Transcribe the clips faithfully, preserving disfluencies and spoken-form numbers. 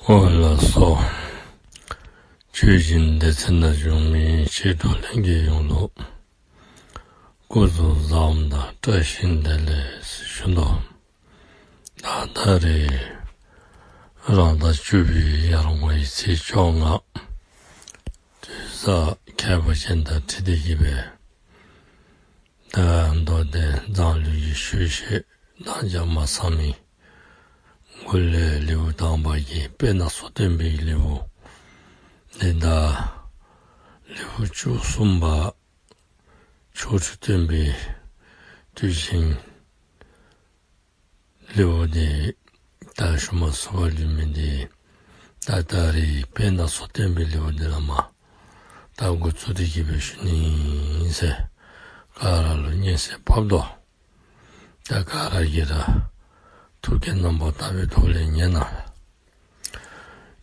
ཨོ་ལགས་སོ། ཆོས་སྦྱིན་སྡེ་ཚན་ནང་བྱོན་མི་ཆེ་འགྲོ་ལྷན་རྒྱས་ཡོངས་ལུ་སྐུ་གཟུགས་བཟང་དང་བཀྲ་ཤིས་བདེ་ལེགས་ཞུ་དོ། ད་ད་རེས་རང་ཟླ་བཅུ་པའི་ཡར་ངོའི་ཚེས་བཅོ་ལྔ། དུས་བཟང་ཁྱད་པར་ཅན་དང་འཁྲིལ་ཏེ་གི་སྦེ། ད་མདོ་སྡེ་མཛངས་བླུན་གྱི་ཆོས་བཤད་གནང་བྱ་མ་ཚང་མི་འགོ་ལས་ལེའུ་དང་པ་གི་དཔེར་ན་སོགས་སྟོན་པའི་ལེའུ་འདི་དང་། ལེའུ་བཅུ་གསུམ་པ་ཆོ་འཕྲུལ་སྟོན་པའི་དུས་ཆེན་ལེའུ་འདི་ད་ཞུ་མ་ཚུགས་པར་ལུས་མི་འདི་ད་ད་རེས་དཔེར་ན་སོགས་སྟོན་པའི་ལེའུ་འདི་ལས་མར་ད་འགོ་བཙུགས་ཏེ་གི་སྦེ་ཞུ་ནི་ཨིན་ཟེར་ག་ར་ལུ་སྙན་སེང་ཕབ་དོ། ད་ག་ར་གིས་ར་ཐུགས་ཁུར་རྣམ་པར་དག་པའི་ཐོག་ལས་ཉན་གནང་།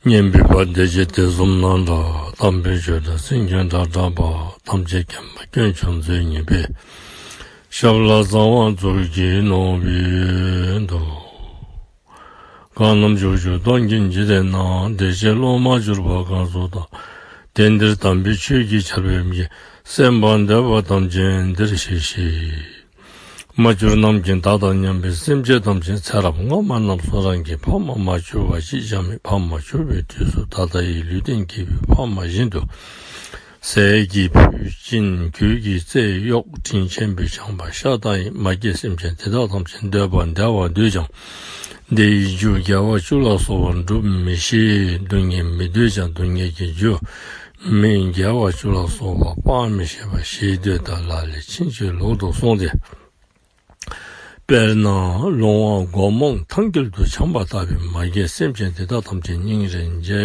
སྙན་པའི་བ་དན་ཅན་དེ་གསུམ་རྣམ་གྲགས། དམ་པའི་ཆོས་སྒྲ་སེང་གེའི་སྒྲ་བསྒྲགས་པ། ཐམས་ཅད་མཁྱེན་པ་དཀོན་མཆོག་མཛོད་བརྙེས་པའི། ཞབས་ལ་གསང་བ་གཙུག་གི་ནོར་བུས་འདུད། གང་རྣམས་ཕྱོགས་བཅུ་སྟོང་གི་འཇིག་རྟེན་ན། བདེ་གཤེགས་སློབ་མར་གྱུར་པ་གང་སུ་དག། དེང་འདིར་དམ་པའི་ཆོས་ཀྱི་ཆར་འབེབས་ཀྱིས། སེམས་དཔའ་འདོད་པ་ཐམས་ཅད་འདིར་གཤེགས་ཤིག། མ་གྱུར་ནམ་མཁའི་མཐའ་དང་མཉམ་པའི་སེམས་ཅན་ཐམས་ཅད་ཚེ་རབས་སྔ་མ་རྣམས་སུ་རང་གིས་ཕ་མ་མ་གྱུར་པ་གཅིག་ཀྱང་མེད། ཕ་མ་གྱུར་པའི་དུས་སུ་ད་ལྟ་ཡི་ལུས་རྟེན་བསྐྱེད་པའི་ཕ་མ་བཞིན་དུ། ཟས་ཀྱི་ཕུད་སྦྱིན་གོས་ཀྱི་རྩེ་གཡོགས། དྲིན་ཆེན་པོས་བསྐྱངས་པ་ཤ་སྟག་ཡིན། མ་སྐྱེས་སེམས་ཅན་དེ་དག་ཐམས་ཅད་འདོད་པ་བདེ་བ་འདོད་ཀྱང་བདེ་བའི་རྒྱུ་དགེ་བ་བཅུ་ལ་སོགས་པ་སྒྲུབ་མི་ཤེས། སྡུག་བསྔལ་མི་འདོད་ཀྱང་སྡུག་བསྔལ་གྱི་རྒྱུ་མི་དགེ་བ་བཅུ་ལ་སོགས་པ་སྤང་མི་ཤེས་པ་ཞེ་འདོད་དང་ལག་ལེན་ཕྱིན་ཅི་ལོག་ཏུ་སོང་སྟེ། དཔེར་ན་ལོང་བ་མགོ་རྨོངས་ཐང་དཀྱིལ་དུ་འཁྱམས་པ་ལྟ་བུའི་མ་སྐྱེས་སེམས་ཅན་དེ་དག་ཐམས་ཅད་སྙིང་རེ་རྗེ་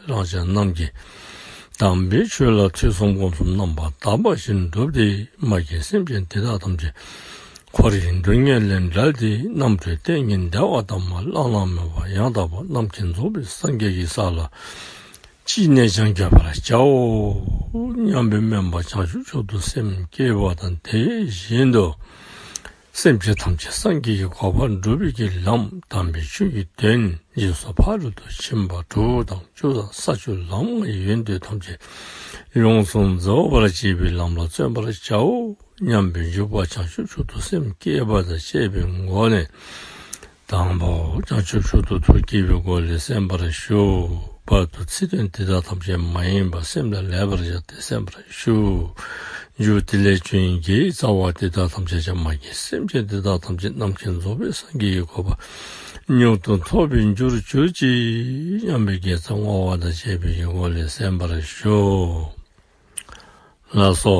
རང་ཅག་རྣམས་ཀྱིས་དམ་པའི་ཆོས་ལ་ཐོས་བསམ་སྒོམ་གསུམ་རྣམ་པར་དག་པ་ཞིག་བསྒྲུབས་ཏེ། མ་སྐྱེས་སེམས་ཅན་དེ་དག་ཐམས་ཅད་འཁོར་བའི་སྡུག་བསྔལ་ལས་བསྒྲལ་ཏེ། རྣམ་གྲོལ་གཏན་གྱི་བདེ་བ་དང་བླ་ན་མེད་པ་ཡང་དག་པར་རྣམ་མཁྱེན་རྫོགས་པའི་སངས་རྒྱས་ཀྱི་ས་ལ་ཅི་ནས་ཀྱང་འགོད་པར་བྱའོ་སྙམ་པའི་སྨོན་པ་བྱང་ཆུབ་མཆོག་ཏུ་སེམས་བསྐྱེད་པ་དང་། དེ་བཞིན་དུ་སེམས་ཅན་ཐམས་ཅད་སངས་རྒྱས་ཀྱི་གོ་འཕང་སྒྲུབ་པའི་གི་ལམ་དམ་པའི་ཆོས་ཀྱི་དོན་རྗེས་སུ་ཕ་རོལ་ཏུ་ཕྱིན་པ་དྲུག་དང་བཅུ་དང་ས་བཅུ་ལམ་ལྔའི་ཡོན་ཏན་ཐམས་ཅད་ཡོངས་སུ་རྫོགས་པར་བྱེད་པའི་ལམ་ལ་བརྩོན་པར་བྱའོ་སྙམ་པའི་འཇུག་པ་བྱང་ཆུབ་མཆོག་ཏུ་སེམས་བསྐྱེད་པ་དང་བཅས་པའི་སྒོ་ནས། དང་པོ་བྱང་ཆུབ་མཆོག་ཏུ་ཐུགས་བསྐྱེད་པའི་སྒོ་ལས་གསན་པར་ཞུ། བར་དུ་ཚིག་དོན་དེ་དག་ཐམས་ཅད་མ་ཡེངས་པར་སེམས་ལ་ལེགས་པར་བཞག་སྟེ་གསན་པར་ཞུ། མཇུག་དེ་ལས་ཆོས་དབྱིངས་རྩ་བ་དེ་དག་ཐམས་ཅད་ཀྱང་མ་སྐྱེས་སེམས་ཅན་དེ་དག་ཐམས་ཅད་རྣམ་མཁྱེན་རྫོགས་པའི་སངས་རྒྱས་ཀྱི་གོ་འཕང་མྱུར་དུ་ཐོབ་པའི་རྒྱུར་གྱུར་ཅིག་སྙམ་པའི་དགེ་རྩ་བསྔོ་བ་དང་བཅས་པའི་སྒོ་ལས་གསན་པར་ཞུ། ལགས་སོ།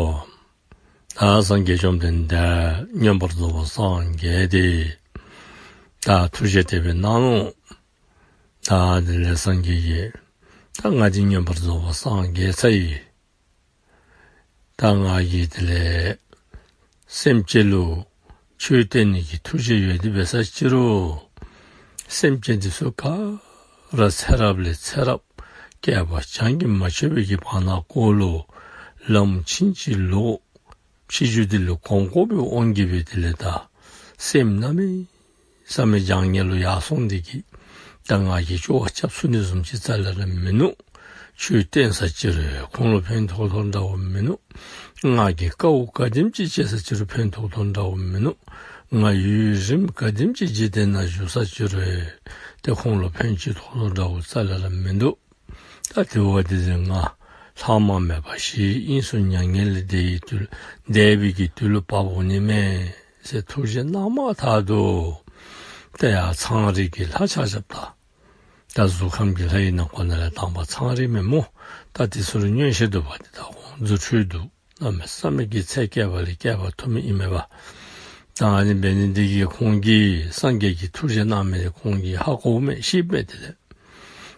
ད་སངས་རྒྱས་བཅོམ་ལྡན་འདས་མངོན་པར་རྫོགས་པར་སངས་རྒྱས་ཏེ། ད་ཐུགས་རྗེ་དེ་སྦེ་གནང་ནུག། ད་དེ་ལས་སངས་རྒྱས་ཀྱིས་ད་ང་འདི་མངོན་པར་རྫོགས་པར་སངས་རྒྱས་ཚར་ཡི། ད་ང་གིས་དེ་ལས་སེམས་ཅན་ལུ་ཆོས་བསྟན་ནི་གི་ཐུགས་བཞེད་ཡོད་དེ་འབད་ས་ཅི་རུང་། སེམས་ཅན་དེ་ཚུ་ག་ར་ཚེ་རབས་ལས་ཚེ་རབས་བསྐལ་པ་གྲངས་ཀྱིས་མ་ཆོད་པའི་གི་བར་ན་འཁོར་ལོ་ལམ་ཕྱིན་ཅི་ལོག་ཕྱི་འགྱུར་དེ་ལུ་གོམས་ཀོ་སྦེ་འོང་གི་སྦེ་དེ་ལས་ད་སེམས་གནམ་མེད་ས་མེད་བྱང་ཉེས་ལུ་ཡར་སོང་སྟེ་གི་ད་ང་གིས་སྐྱོ་བ་རྐྱབ་ཚུགས་ནི་བཟུམ་ཅིག་རྩ་ལས་ར་མིན་ནུག། ཆོས་བསྟན་ས་ཅི་རུང་ཁོང་ལུ་ཕན་ཐོགས་ཐོགས་འདྲཝ་མིན་ནུག། ང་གིས་དཀའཝ་ག་དེམ་ཅིག་སྤྱད་ས་ཅི་རུང་ཕན་ཐོགས་ཐོགས་འདྲཝ་མིན་ནུག། ང་ཡུན་རིངམོ་ག་དེམ་ཅིག་འཇིག་རྟེན་ནང་བཞུགས་ས་ཅི་རུང་ཏེ་ཁོང་ལུ་ཕན་ཅིག་ཐོགས་ཐོགས་འདྲཝ་རྩ་ལས་ར་མིན་འདུག། ད་དེ་བ་དེ་ཚེ་ང་ལྷག་མ་མེད་པ་ཞིག་དབྱིངས་སུ་མྱ་ངན་ལས་འདས་ཡི་དུས་འདས་པའི་གི་དུས་ལུ་བབ་འོང་ནི་མས་ཟེར་ཐུགས་བཞེད་གནངམ་མ་ཐག་ཏུ་ཏེ་ཡར་ཚངས་རིས་ཀྱི་ལྷ་ཆ་ཁྱབ་དང་ད་གཟུགས་ཁམས་ཀྱི་ལྷ་ཡི་ནང་ཁོ་ན་ལས་དང་པ་ཚངས་རིས་མེན་སྨོ། ད་དེ་ཚུ་ལུ་མངོན་ཤེས་འདུག་པ་དེ་ད་ཁོང་རྫུ་འཕྲུལ་འདུག། གནམ་མེད་ས་མེད་ཀྱི་ཚེ་བསྐལ་པ་ལས་བསྐལ་པ་ཐུང་མི་ཨིན་མས་པ། ད་ཨ་ནི་འབད་ནི་འདི་གིས་ཁོང་གིས་སངས་རྒྱས་ཀྱི་ཐུགས་བཞེད་གནང་མི་དེ་ཁོང་གིས་ཧ་གོཝ་མས་ཤེསཔ་མས། དེ་ལས་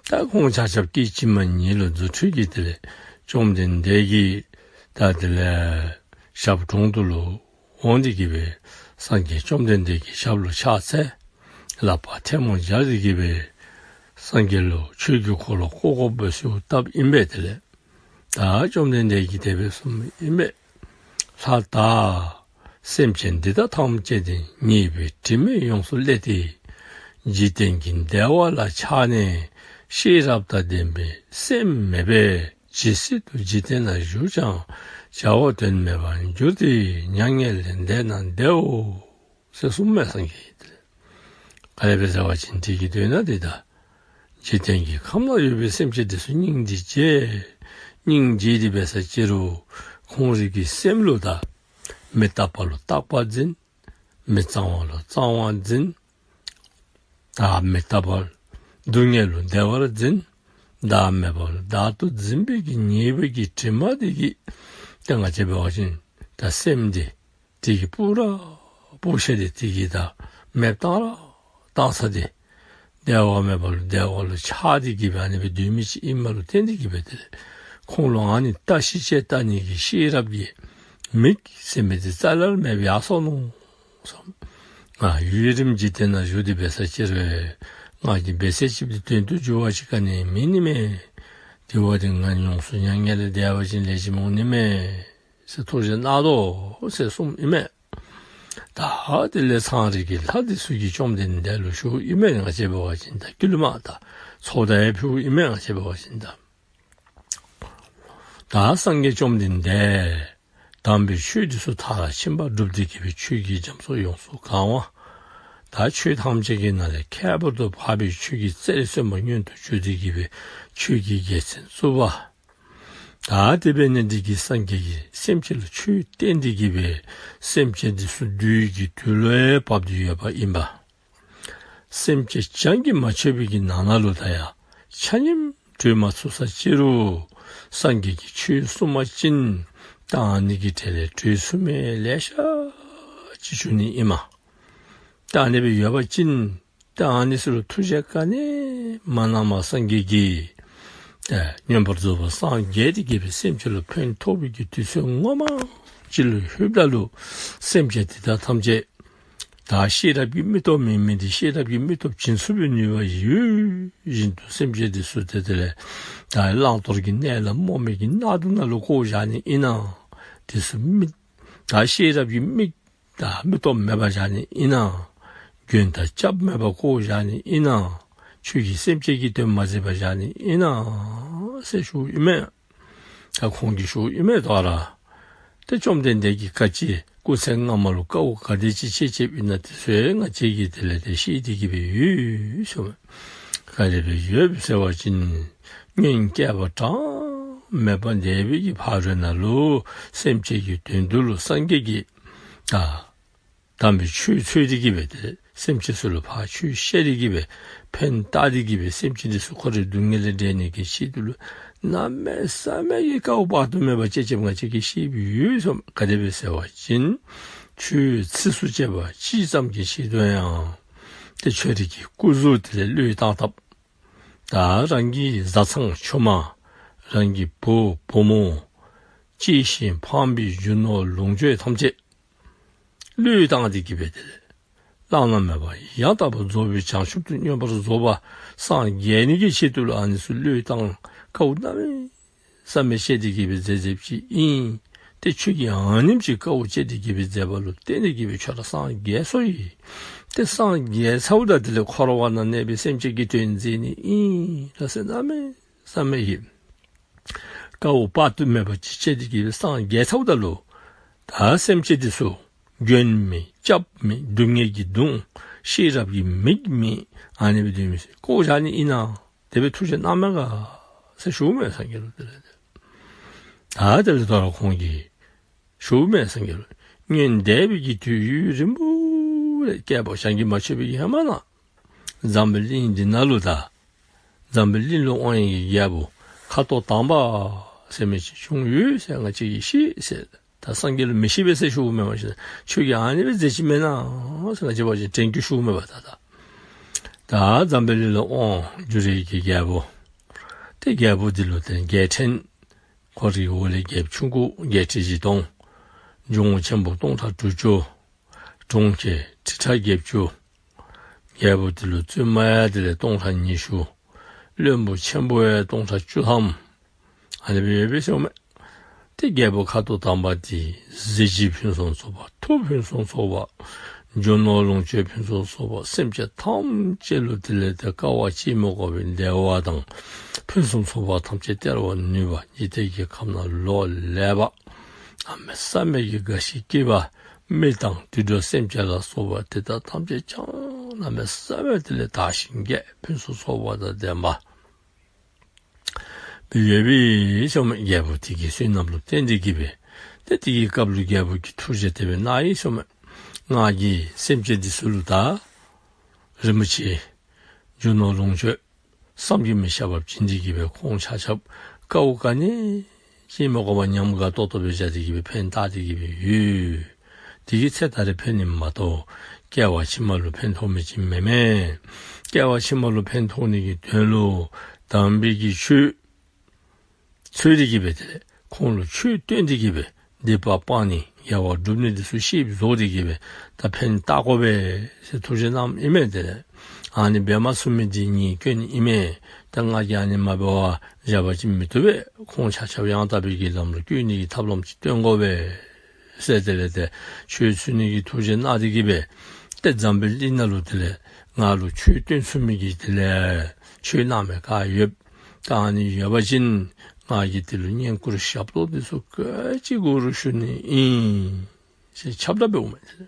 ད་ཁོང་ཆ་ཁྱབ་སྐད་ཅིག་མ་ཉིད་ལུ་རྫུ་འཕྲུལ་གྱིས་དེ་ལས་བཅོམ་ལྡན་འདས་ཀྱི་ད་དེ་ལས་ཞབས་དྲུང་དུ་ལུ་འོང་སྟེ་གི་སྦེ་སངས་རྒྱས་བཅོམ་ལྡན་འདས་ཀྱི་ཞབས་ལུ་ཕྱག་འཚལ། ལག་པར་ཐལ་མོ་སྦྱར་ཏེ་གི་སྦེ་སངས་རྒྱས་ལུ་ཆོས་ཀྱི་འཁོར་ལོ་བསྐོར་བསྐོར་སྦེ་གསོལཝ་བཏབ་ཨིན་པས། དེ་ལས་ད་བཅོམ་ལྡན་འདས་ཀྱིས་དེ་སྦེ་གསུངམ་ཨིན་པས། ལྷ་དག། སེམས་ཅན་འདི་དག་ཐམས་ཅད་དེ་ཉེས་པའི་དྲི་མས་ཡོངས་སུ་བསླད་དེ། འཇིག་རྟེན་གྱི་བདེ་བ་ལ་ཆགས་ནས་ ཤེས་རབ་དང་ལྡན་པའི་སེམས་མེད་པས་ཇི་སྲིད་དུ་འཇིག་རྟེན་ན་བཞུགས་ཀྱང་བྱ་བ་དོན་མེད་པར་འགྱུར་ཏེ་མྱ་ངན་ལས་འདས་ན་འདས་འོ་ཟེར་གསུངས་མས་སངས་རྒྱས་ཀྱིས། ག་དེ་སྦེ་ཟེར་བ་ཅིན་དེ་གི་དོན་ན་དེ་ད་འཇིག་རྟེན་གྱི་ཁམས་ལ་ཡོད་པའི་སེམས་ཅན་དེ་ཚུ་སྙིང་འདི་རྗེ། སྙིང་རྗེ་དེ་སྦེ་ཟེར་ཅི་རུང་ཁོང་རའི་གི་སེམས་ལུ་ད་མི་རྟག་པ་ལུ་རྟག་པར་འཛིན། མི་གཙང་བ་ལུ་གཙང་བར་འཛིན། བདག་མི་རྟག་པ་སྡུག་བསྔལ་ལུ་བདེ་བར་འཛིན། བདག་མེད་པ་ལུ་བདག་ཏུ་འཛིན་པའི་གི་ཉེས་པའི་གི་དྲི་མ་དེ་གིས་ཏེ་ང་བཅས་འབད་བ་ཅིན་ད་སེམས་དེ་དེ་གིས་སྤུ་ར་སྤུ་ཤ་དེ་དེ་གིས་ད་མེདཔ་བཏང་ར་བཏང་ས་དེ་བདེ་བ་མེད་པ་ལུ་བདེ་བ་ལུ་ཆགས་ཏེ་གི་སྦེ་ཨ་ནི་སྦེ་སྡོད་མི་ཅིག་ཨིནམ་ལུ་བརྟེན་ཏེ་གི་སྦེ་དེ་ལས་ཁོང་ལུ་ཨ་ནི་བརྟག་ཞིབ་དཔྱད་བལྟ་ནི་གི་ཤེས་རབ་ཀྱི་མིག་ཟེར་མི་དེ་རྩ་ལས་མེདཔ་སྦེ་ཡར་སོ་ནུག་ཟེར། ང་ཡུན་རིངམོ་འཇིག་རྟེན་ན་བཞུགས་ཏེ་འབད་ས་ཅིག་རུང་ང་གིས་འབད་ས་ཅིག་འདི་དོན་དུ་འགྱུར་བ་ཅིག་ག་ནི་མེད་ནི་མས། དེ་འབདཝ་ད་ང་ཡོངས་སུ་མྱ་ངན་ལས་འདས་པ་ཅིན་ལེགས་ཤོམ་འོང་ནི་མས་ཟེར་ཐུགས་བཞེད་གནང་དོ་ཟེར་གསུངམ་ཨིན་མས། ད་དེ་ལས་ཚངས་རིས་ཀྱི་ལྷ་དེ་ཚུ་གིས་བཅོམ་ལྡན་འདས་ལུ་ཞུཝ་ཨིན་མས། ང་བཅས་འབད་བ་ཅིན་ད་ཀུན་ལུ་མ་ད་ཚོགས་ད་ཡང་ཕུལཝ་ཨིན་མས། ང་བཅས་འབད་བ་ཅིན་ད་ད་སངས་རྒྱས་བཅོམ་ལྡན་འདས་དམ་པའི་ཆོས་དེ་ཚུ་མཐར་ཕྱིན་པ་བསྒྲུབས་ཏེ་གི་སྦེ་ཆོས་ཀྱི་རྒྱ་མཚོ་ཡོངས་སུ་གང་བ། ད་ཆོས་ཐམས་ཅད་ཀྱི་ནང་ལས་ཁྱད་པར་དུ་འཕགས་པའི་ཆོས་ཀྱི་རྩེར་སོན་པ་མངོན་དུ་གྱུར་ཏེ་གི་སྦེ་ཆོས་ཀྱི་རྒྱལ་མཚན་བཙུགས་པ། ད་དེ་འབད་ནི་དེ་གིས་སངས་རྒྱས་ཀྱིས་སེམས་ཅན་ལུ་ཆོས་བསྟན་ཏེ་གི་སྦེ་སེམས་ཅན་དེ་ཚུ་བདུད་ཀྱི་དུག་ལུ་བབས་ཏེ་ཡོདཔ་ཨིན་པས། སེམས་ཅན་གྱངས་ཀྱིས་མ་ཆོད་པའི་གི་ནང་ན་ལུ་ད་ཡང་ཆ་མཉམ་གྲོལ་མ་ཚུགས་ས་ཅིག་རུང་སངས་རྒྱས་ཀྱིས་ཆོས་གསུངས་པ་ཅིན་ད་ཨ་ནི་གི་གྲལ་ལས་གྲོལ་ཚུགས་མི་ལེ་ཤ་ཅིག་བྱུང་ནི་ཨིན་མས། ད་ཨ་ནི་སྦེ་ཡོད་པ་ཅིན་ད་ཨ་ནི་ཚུ་ལུ་ཐུགས་བཞེད་ག་ནི་མ་གནངམ་སངས་རྒྱས་ཀྱིས་ད་མངོན་པར་རྫོགས་པར་སངས་རྒྱས་ཏེ་གི་སྦེ་སེམས་ཅན་ལུ་ཕན་ཐོགས་པའི་གི་དུས་ཚོད་ངོ་མ་ཅིག་ལུ་ལྷོདཔ་ད་ལུ་སེམས་ཅན་དེ་དག་ཐམས་ཅད་ད་ཤེས་རབ་ཀྱི་མིག་ཏོ་མེད་མི་དེ་ཤེས་རབ་ཀྱི་མིག་ཏོ་བྱིན་ཚུགས་པའི་ནུས་པ་ཡོད་བཞིན་དུ་སེམས་ཅན་དེ་ཚུ་དེ་དེ་ལས་ད་བླང་དོར་གྱི་གནས་ལ་རྨོངས་མི་གི་གནག་དུང་ནང་ལུ་བཀོ་བཞག་ནི་ཨིན་ན། དེ་ཚུ་མིག་ད་ཤེས་རབ་ཀྱི་མིག་ད་མིག་ཏོ་མེདཔ་བཞག་ནི་ཨིན་ན། མགོན་དང་སྐྱབས་མེདཔ་བཀོ་བཞག་ནི་ཨིན་ན། ཆོས་ཀྱིས་སེམས་ཅན་གྱི་དོན་མ་མཛདཔ་བཞག་ནི་ཨིན་ན་ཟེར་ཞུཝ་ཨིན་མས། ད་ཁོང་གིས་ཞུཝ་ཨིན་མས། དོ་རུང་ཏེ་བཅོམ་ལྡན་འདས་ཀྱིས་ག་ཅི་སྐུ་ཚེ་སྔ་མ་ལུ་དཀའཝ་ག་དེ་ཅིག་སྤྱད་སྤྱདཔ་ཨིན་ན་དེ་ཚུ་ཡང་ང་བཅས་ཀྱིས་དེ་ལས་ཏེ་ཤེས་ཏེ་གི་སྦེ་ཡོད་ཟེར་མས། ག་དེ་སྦེ་ཡོདཔ་ཟེར་བ་ཅིན་སྔོན་བསྐལ་པ་གྲངས་མེད་པ་འདས་པའི་གི་ཕ་རོལ་ནང་ལུ་སེམས་ཅན་གྱི་དོན་དུ་ལུ་སངས་རྒྱས་ཀྱིས་ད་དམ་པའི་ཆོས་འཚོལ་ཏེ་གི་སྦེ་ཏེ་སེམས་ཅན་ཚུ་ལུ་ཕར་ཆོས་བཤད་དེ་གི་སྦེ་ཕན་བཏགས་ཏེ་གི་སྦེ་སེམས་ཅན་དེ་ཚུ་འཁོར་བའི་སྡུག་བསྔལ་ལས་འདྲེན་ནི་གི་ཆེད་དུ་ལུ་གནམ་མེད་ས་མེད་ཀྱི་དཀའཝ་དཔག་ཏུ་མེད་པ་སྤྱད་སྤྱདཔ་ང་བཅས་ཀྱིས་ཤེསཔ་ཡོད་ཟེར་མས། ག་དེ་སྦེ་ཟེར་བ་ཅིན་ཆོས་ཚིགས་སུ་བཅད་པ་གཅིག་ཙམ་གྱི་ཆེད་དུ་ཡང་ཏེ་ཁྱོད་རའི་གི་སྐུ་གཟུགས་དེ་ལས་བློས་བཏང་བཏངམ། ད་རང་གི་བཟའ་ཚང་ཆུང་མ་རང་གི་བུ་བུ་མོ་གཅེས་ཤིང་ཕངས་པའི་རྒྱུ་ནོར་ལོངས་སྤྱོད་ཐམས་ཅད་བློས་བཏང་སྟེ་གི་སྦེ་དེ་ལས་བླ་ན་མེད་པ་ཡང་དག་པར་རྫོགས་པའི་བྱང་ཆུབ་ཏུ་མངོན་པར་རྫོགས་པར་སངས་རྒྱས་ནི་གི་ཆེད་དུ་ལུ་ཨ་ནི་ཚུ་བློས་བཏང་དཀའཝ་གནམ་མེད་ས་མེད་སྤྱད་དེ་གི་སྦེ་མཛད་མཛདཔ་ཅིག་ཨིན། ཏེ་ཁྱོད་ཀྱིས་ཨ་ནེམ་ཅིག་དཀའཝ་སྤྱད་དེ་གི་སྦེ་མཛད་པ་ལུ་བརྟེན་ཏེ་གི་སྦེ་ཁྱོད་ར་སངས་རྒྱས་སོ་ཡི། ཏེ་སངས་རྒྱས་ཚརཝ་ད་དེ་ལས་འཁོར་བ་ན་གནས་པའི་སེམས་ཅན་གྱི་དོན་མཛད་ནི་ཨིན་ལགས་ཟེར་གནམ་མེད་ས་མེད་ཀྱི་དཀའཝ་དཔག་ཏུ་མེད་པ་ཅིག་སྤྱད་དེ་གི་སྦེ་སངས་རྒྱས་ཚརཝ་ད་ལུ་ད་སེམས་ཅན་དེ་ཚུ་མགོན་མེད་སྐྱབས་མེད་སྡུག་བསྔལ་གྱིས་གདུང་ཤེས་རབ་ཀྱི་མིག་མེད་ཨ་ནི་སྦེ་སྡོད་མི་ཚུ་བཀོ་བཞག་ནི་ཨིན་ན། དེ་སྦེ་ཐུགས་བཞེད་གནངམ་མས་ག་ཟེར་ཞུཝ་མས་སངས་རྒྱས་ལུ། དེ་ལས་ད་དེ་ལས་དོ་རུང་ཁོང་གིས་ཞུཝ་མས་སངས་རྒྱས་ལུ། སྔོན་འདས་པའི་གི་དུས་ཡུན་རིང་པོ་རེ་བསྐལ་པ་གྲངས་ཀྱིས་མ་ཆོད་པའི་གི་ཧེ་མ་ནང་འཛམ་བུ་གླིང་འདི་ནང་ལུ་ད་འཛམ་བུ་གླིང་ལུ་དབང་བའི་གི་རྒྱལ་པོ་ཁ་དོག་དང་པ་ཟེར་མི་ཅིག་བྱུང་ཡོད་ཟེར་ང་བཅས་ཀྱིས་ཤེས་ཟེར། ད་སངས་རྒྱས་ལུ་མི་ཤེས་པས་ཟེར་ཞུཝ་མེན་པ་ཅིན་ཁྱོད་ཀྱིས་ཨ་ནི་སྦེ་མཛད་ཅི་མེན་ན་ཟེར་ང་བཅས་འབད་བ་ཅིན་དྲན་སྐུལ་ཞུཝ་མས་པ། ད་ད་ད་འཛམ་བུ་གླིང་ལུ་དབང་བསྒྱུར་བའི་གི་རྒྱལ་པོ་ཏེ་རྒྱལ་པོ་འདི་ལུ་ཏེ་རྒྱལ་ཕྲན་ཁོ་རའི་འོག་ལས་རྒྱལཔོ་ཆུང་ཀུ་བརྒྱད་ཁྲི་བཞི་སྟོང་། འབྱུང་པོ་ཆེན་པོ་སྟོང་ཕྲག་དྲུག་ཅུ། གྲོང་ཁྱེར་ཁྲི་ཕྲག་བརྒྱད་ཅུ། རྒྱལ་པོ་འདི་ལུ་བཙུན་མ་ཡང་དེ་ལས་སྟོང་ཕྲག་ཉི་ཤུ། བློན་པོ་ཆེན་པོ་ཡང་སྟོང་ཕྲག་བཅུ་ཐམ། ཨ་ནི་སྦེ་ཡོད་པས་ཟེར་མས། ཏེ་རྒྱལ་པོ་ཁ་དོག་དང་པ་འདི་གཟི་བརྗིད་ཕུན་སུམ་ཚོགས་པ་མཐུ་ཕུན་སུམ་ཚོགས་པ་ རྒྱུ་ནོར་ལོངས་སྤྱོད་ཕུན་སུམ་ཚོགས་པ་སེམས་ཅན་ཐམས་ཅད་ལུ་དེ་ལས་ཏེ་དཀའ་བ་སྤྱད་མི་དགོ་པའི་བདེ་བ་དང་ཕུན་སུམ་ཚོགས་པ་ཐམས་ཅད་སྟེར་བར་ནུས་པ། འཇིག་རྟེན་གྱི་ཁམས་ན་ལོ་ལེགས་པ་གནམ་མེད་ས་མེད་ཀྱི་དགའ་ཞིང་སྐྱིད་པ། མི་དང་དུད་འགྲོ་སེམས་ཅན་ལ་སོགས་པ་དེ་དག་ཐམས་ཅད་ཀྱང་གནམ་མེད་ས་མེད་དེ་ལས་དར་ཞིང་རྒྱས། ཕུན་སུམ་ཚོགས་པ་དང་ལྡན་པ་སྦེ་ཡོདཔ་ཨིན་ཟེར་མས། རྒྱལ་པོ་དེ་གིས་བསོད་ནམས་ལུ་བརྟེན་ཏེ་གི་སྦེ། ཏེ་དེ་གི་སྐབས་ལུ་རྒྱལ་པོ་གིས་ཐུགས་རྗེ་དེ་སྦེ་གནང་ཡི་ཟེར་མས། ང་གིས་སེམས་ཅན་འདི་ཚུ་ལུ་ད་རིན་པོ་ཆེ་རྒྱུ་ནོར་ལོངས་སྤྱོད་བསམ་གྱིས་མི་ཁྱབ་པ་བྱིན་ཏེ་གི་སྦེ་ཁོང་ཆ་ཁྱབ་དཀའཝ་ག་ནི་ཅིག་མི་དགོ་པར་ཉམས་དགའ་ཏོག་ཏོ་སྦེ་བཞག་སྟེ་གི་སྦེ་ཕན་བཏགས་ཏེ་གི་སྦེ་ཡོད། དེ་གི་ཚེ་ད་རེས་ཕན་ནི་མ་གཏོགས་སྐྱེ་བ་ཕྱི་མ་ལུ་ཕན་ཐོགས་མི་ཅིག་མེན་མས། སྐྱེ་བ་ཕྱི་མ་ལུ་ཕན་ཐོགས་ནི་གི་དོན་ལུ་དམ་པའི་གི་ཆོས་འཚོལ་ཏེ་གི་སྦེ་དེ་ལས་ཁོང་ལུ་ཆོས་སྟོན་ཏེ་གི་སྦེ་སྡིག་པ་སྤང་ནི་དགེ་བ་སྒྲུབ་ནི་འདི་ཚུ་ཤེསཔ་བཟོ་སྟེ་གི་སྦེ་ད་ཕན་བཏགས་དགོ་པས་ཟེར་ཐུགས་རྗེ་གནངམ་ཨིན་མས། དེ་ལས་ཨ་ནི་འབད་མ་ཚུགས་མི་འདི་ངེའི་སྐྱོན་ཨིན་མས། ད་ང་གིས་ཨ་ནི་མ་འབད་བར་བཞག་པ་ཅིན་མི་བཏུབ་པས། ཁོང་ཆ་ཁྱབ་ཡང་དག་པའི་གི་ལམ་ལུ་བཀོད་ནི་གི་ཐབས་ལམ་ཅིག་སྟོན་དགོ་པས་ཟེར་དེ་ལས་ཏེ་ཆོས་འཚོལ་ནི་གི་ཐུགས་རྗེ་གནང་སྟེ་གི་སྦེ་ཏེ་འཛམ་བུ་གླིང་ནང་ལུ་དེ་ལས་ང་ལུ་ཆོས་སྟོན་ཚུགས་མི་གི་དེ་ལས་ཆོས་གནང་མི་ག་ཡོད། ད་ཨ་ནི་ཡོད་པ་ཅིན་ང་གིས་དེ་ལུ་བསྙེན་བཀུར་ཞབས་ཏོག་འདི་ཚུ་ག་ཅི་དགོ་རུང་ཞུ་ནི་ཨིན་ཟེར་ཁྱབ་བསྒྲགས་འབདཝ་མས།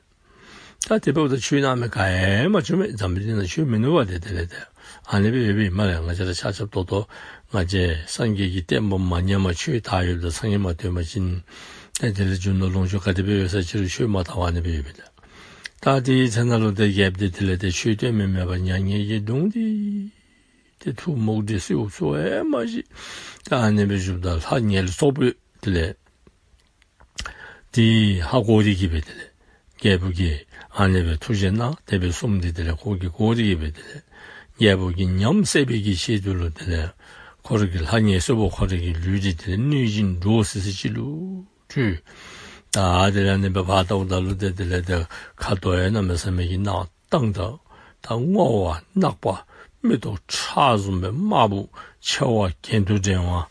ད་དེ་འབདཝ་ད་ཆོས་གནང་མི་ག་ཡང་མ་བྱུང་མས། འཛམ་བུ་གླིང་ནང་ཆོས་མིན་ནུག་པ། ཏེ་དེ་ལས་ཏེ་ཨ་ནི་སྦེ་ཡོདཔ་ཨིན་སྨ་རེ། ང་བཅས་ར་ཆ་ཁྱབ་ཏོག་ཏོ་ང་བཅས་སངས་རྒྱས་ཀྱི་བསྟན་པ་མ་ཉམས་པར་ཆོས་དར་ཡོདཔ་ད་སངས་རྒྱས་མ་ཐོན་པ་ཅིན་ཏེ་དེ་ལས་རྒྱུ་ནོར་ལོངས་སྤྱོད་ག་དེ་སྦེ་ཡོད་ས་ཅི་རུང་ཆོས་མ་དར་བར་ཨ་ནི་སྦེ་ཡོདཔ་ཨིན། ད་དེའི་ཚེ་ན་ལུ་ཏེ་རྒྱལཔོ་འདི་དེ་ལས་ཏེ་ཆོས་སྟོན་མི་མེད་པར་མྱ་ངན་གྱིས་གདུངས་ཏེ་ཏེ་ཐུགས་མུག་སྟེ་སེའུ་ཚུ་ཡང་མ་བཞེས། ད་ཨ་ནི་སྦེ་བཞུགསཔ་ད་ལྷ་ངན་ལས་ཚོགས་པས་དེ་ལས་དེ་ཧ་གོ་སྟེ་གི་སྦེ་དེ་ལས་རྒྱལ་པོ་གིས་ཨ་ནི་སྦེ་ཐུགས་རྗེ་གནང་དེ་སྦེ་གསུངས་ཏེ་དེ་ལས་ཁོ་གིས་གོ་སྟེ་གི་སྦེ་དེ་ལས་རྒྱལ་པོ་གི་ཉམས་སད་པའི་གི་ཆེད་དུ་ལུ་དེ་ལས་ཁོ་ར་གི་ལྷ་ངན་སེར་པོ་ཁོ་ར་གི་ལུས་འདི་དེ་ལས་གནོད་སྦྱིན་འདྲོག་སི་སི་ཅིག་ལུ་སྤྲུལ། ད་དེ་ལས་ཨ་ནི་སྦེ་ཕར་བལྟཝ་ད་ལུ་ཏེ་དེ་ལས་ཏེ་ཁ་དོག་ཡང་གནམ་མེད་ས་མེད་ཀྱི་ནག་ཏང་ཏ། ད་སྔོ་བ་ནག་པ་མིག་ཏོ་ཁྲག་བཟུམ་སྦེ་དམར་པོ། མཆེ་བ་གྱེན་དུ་འགྲེང་བ།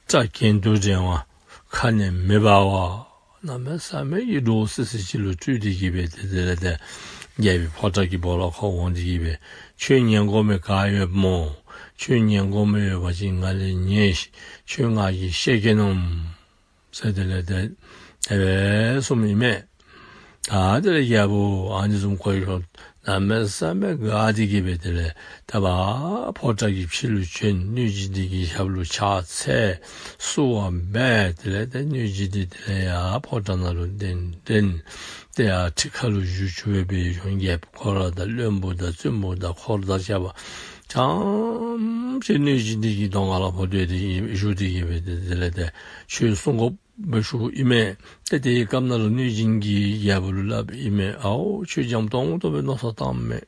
སྐྲ་གྱེན་དུ་འགྲེང་བ། ཁ་ནས་མེ་འབར་བ། གནམ་མེད་ས་མེད་ཀྱི་འདྲོག་སི་སི་ཅིག་ལུ་སྤྲུལ་ཏེ་གི་སྦེ་ཏེ་དེ་ལས་ཏེ་རྒྱལ་པོའི་ཕོ་བྲང་གི་སྦོ་ལོགས་ཁར་འོང་སྟེ་གི་སྦེ་ཁྱོད་ཉན་དགོ་མི་ག་ཡོད་སྨོ། ཁྱོད་ཉན་དགོ་མི་ཡོད་པ་ཅིན་ང་ལས་ཉན་ཤིག། ཁྱོད་ང་གིས་བཤད་གེ་ནོ། ཟེར་དེ་ལས་ཏེ་དེ་སྦེ་གསུངམ་ཨིན་མས། ད་དེ་ལས་རྒྱལ་པོ་ཨ་ནི་བཟུམ་གོ་ཡི་ཤོང་གནམ་མེད་ས་མེད་དགའ་སྟེ་གི་སྦེ་དེ་ལས་ད་ཕར་ཕོ་བྲང་གི་ཕྱི་ལུ་བྱོན། གནོད་སྦྱིན་འདི་གི་ཞབས་ལུ་ཕྱག་འཚལ། བསུ་བ་འབད། དེ་ལས་ཏེ་གནོད་སྦྱིན་འདི་དེ་ལས་ཡར་ཕོ་བྲང་ནང་ལུ་གདན་འདྲེན། ཏེ་ཡར་ཁྲི་ཁ་ལུ་བཞུགས་བཅུག་པའི་སྦེ་ཡོད་ཤོང་རྒྱལཔོ་ཁོ་ར་དང་བློན་པོ་དང་བཙུན་མོ་དང་འཁོར་དང་བཅས་པ་ཐམས་ཅད་གནོད་སྦྱིན་འདི་གི་གདོང་ཁ་ལུ་ཕོག་སྟེ་བཞུགས་ཏེ་གི་སྦེ་ཏེ་དེ་ལས་ཏེ་ཆོས་གསུང་དགོཔ་སྦེ་ཞུཝ་ཨིན་མས། ཏེ་དེའི་སྐབས་ནང་ལུ་གནོད་སྦྱིན་གྱིས་རྒྱལ་པོ་ལུ་སླབ་ཨིན་མས། ཨའོ་ཁྱོད་འཇམ་ཏོང་ཏོ་སྦེ་མནོ་བསམ་བཏངམ་མས།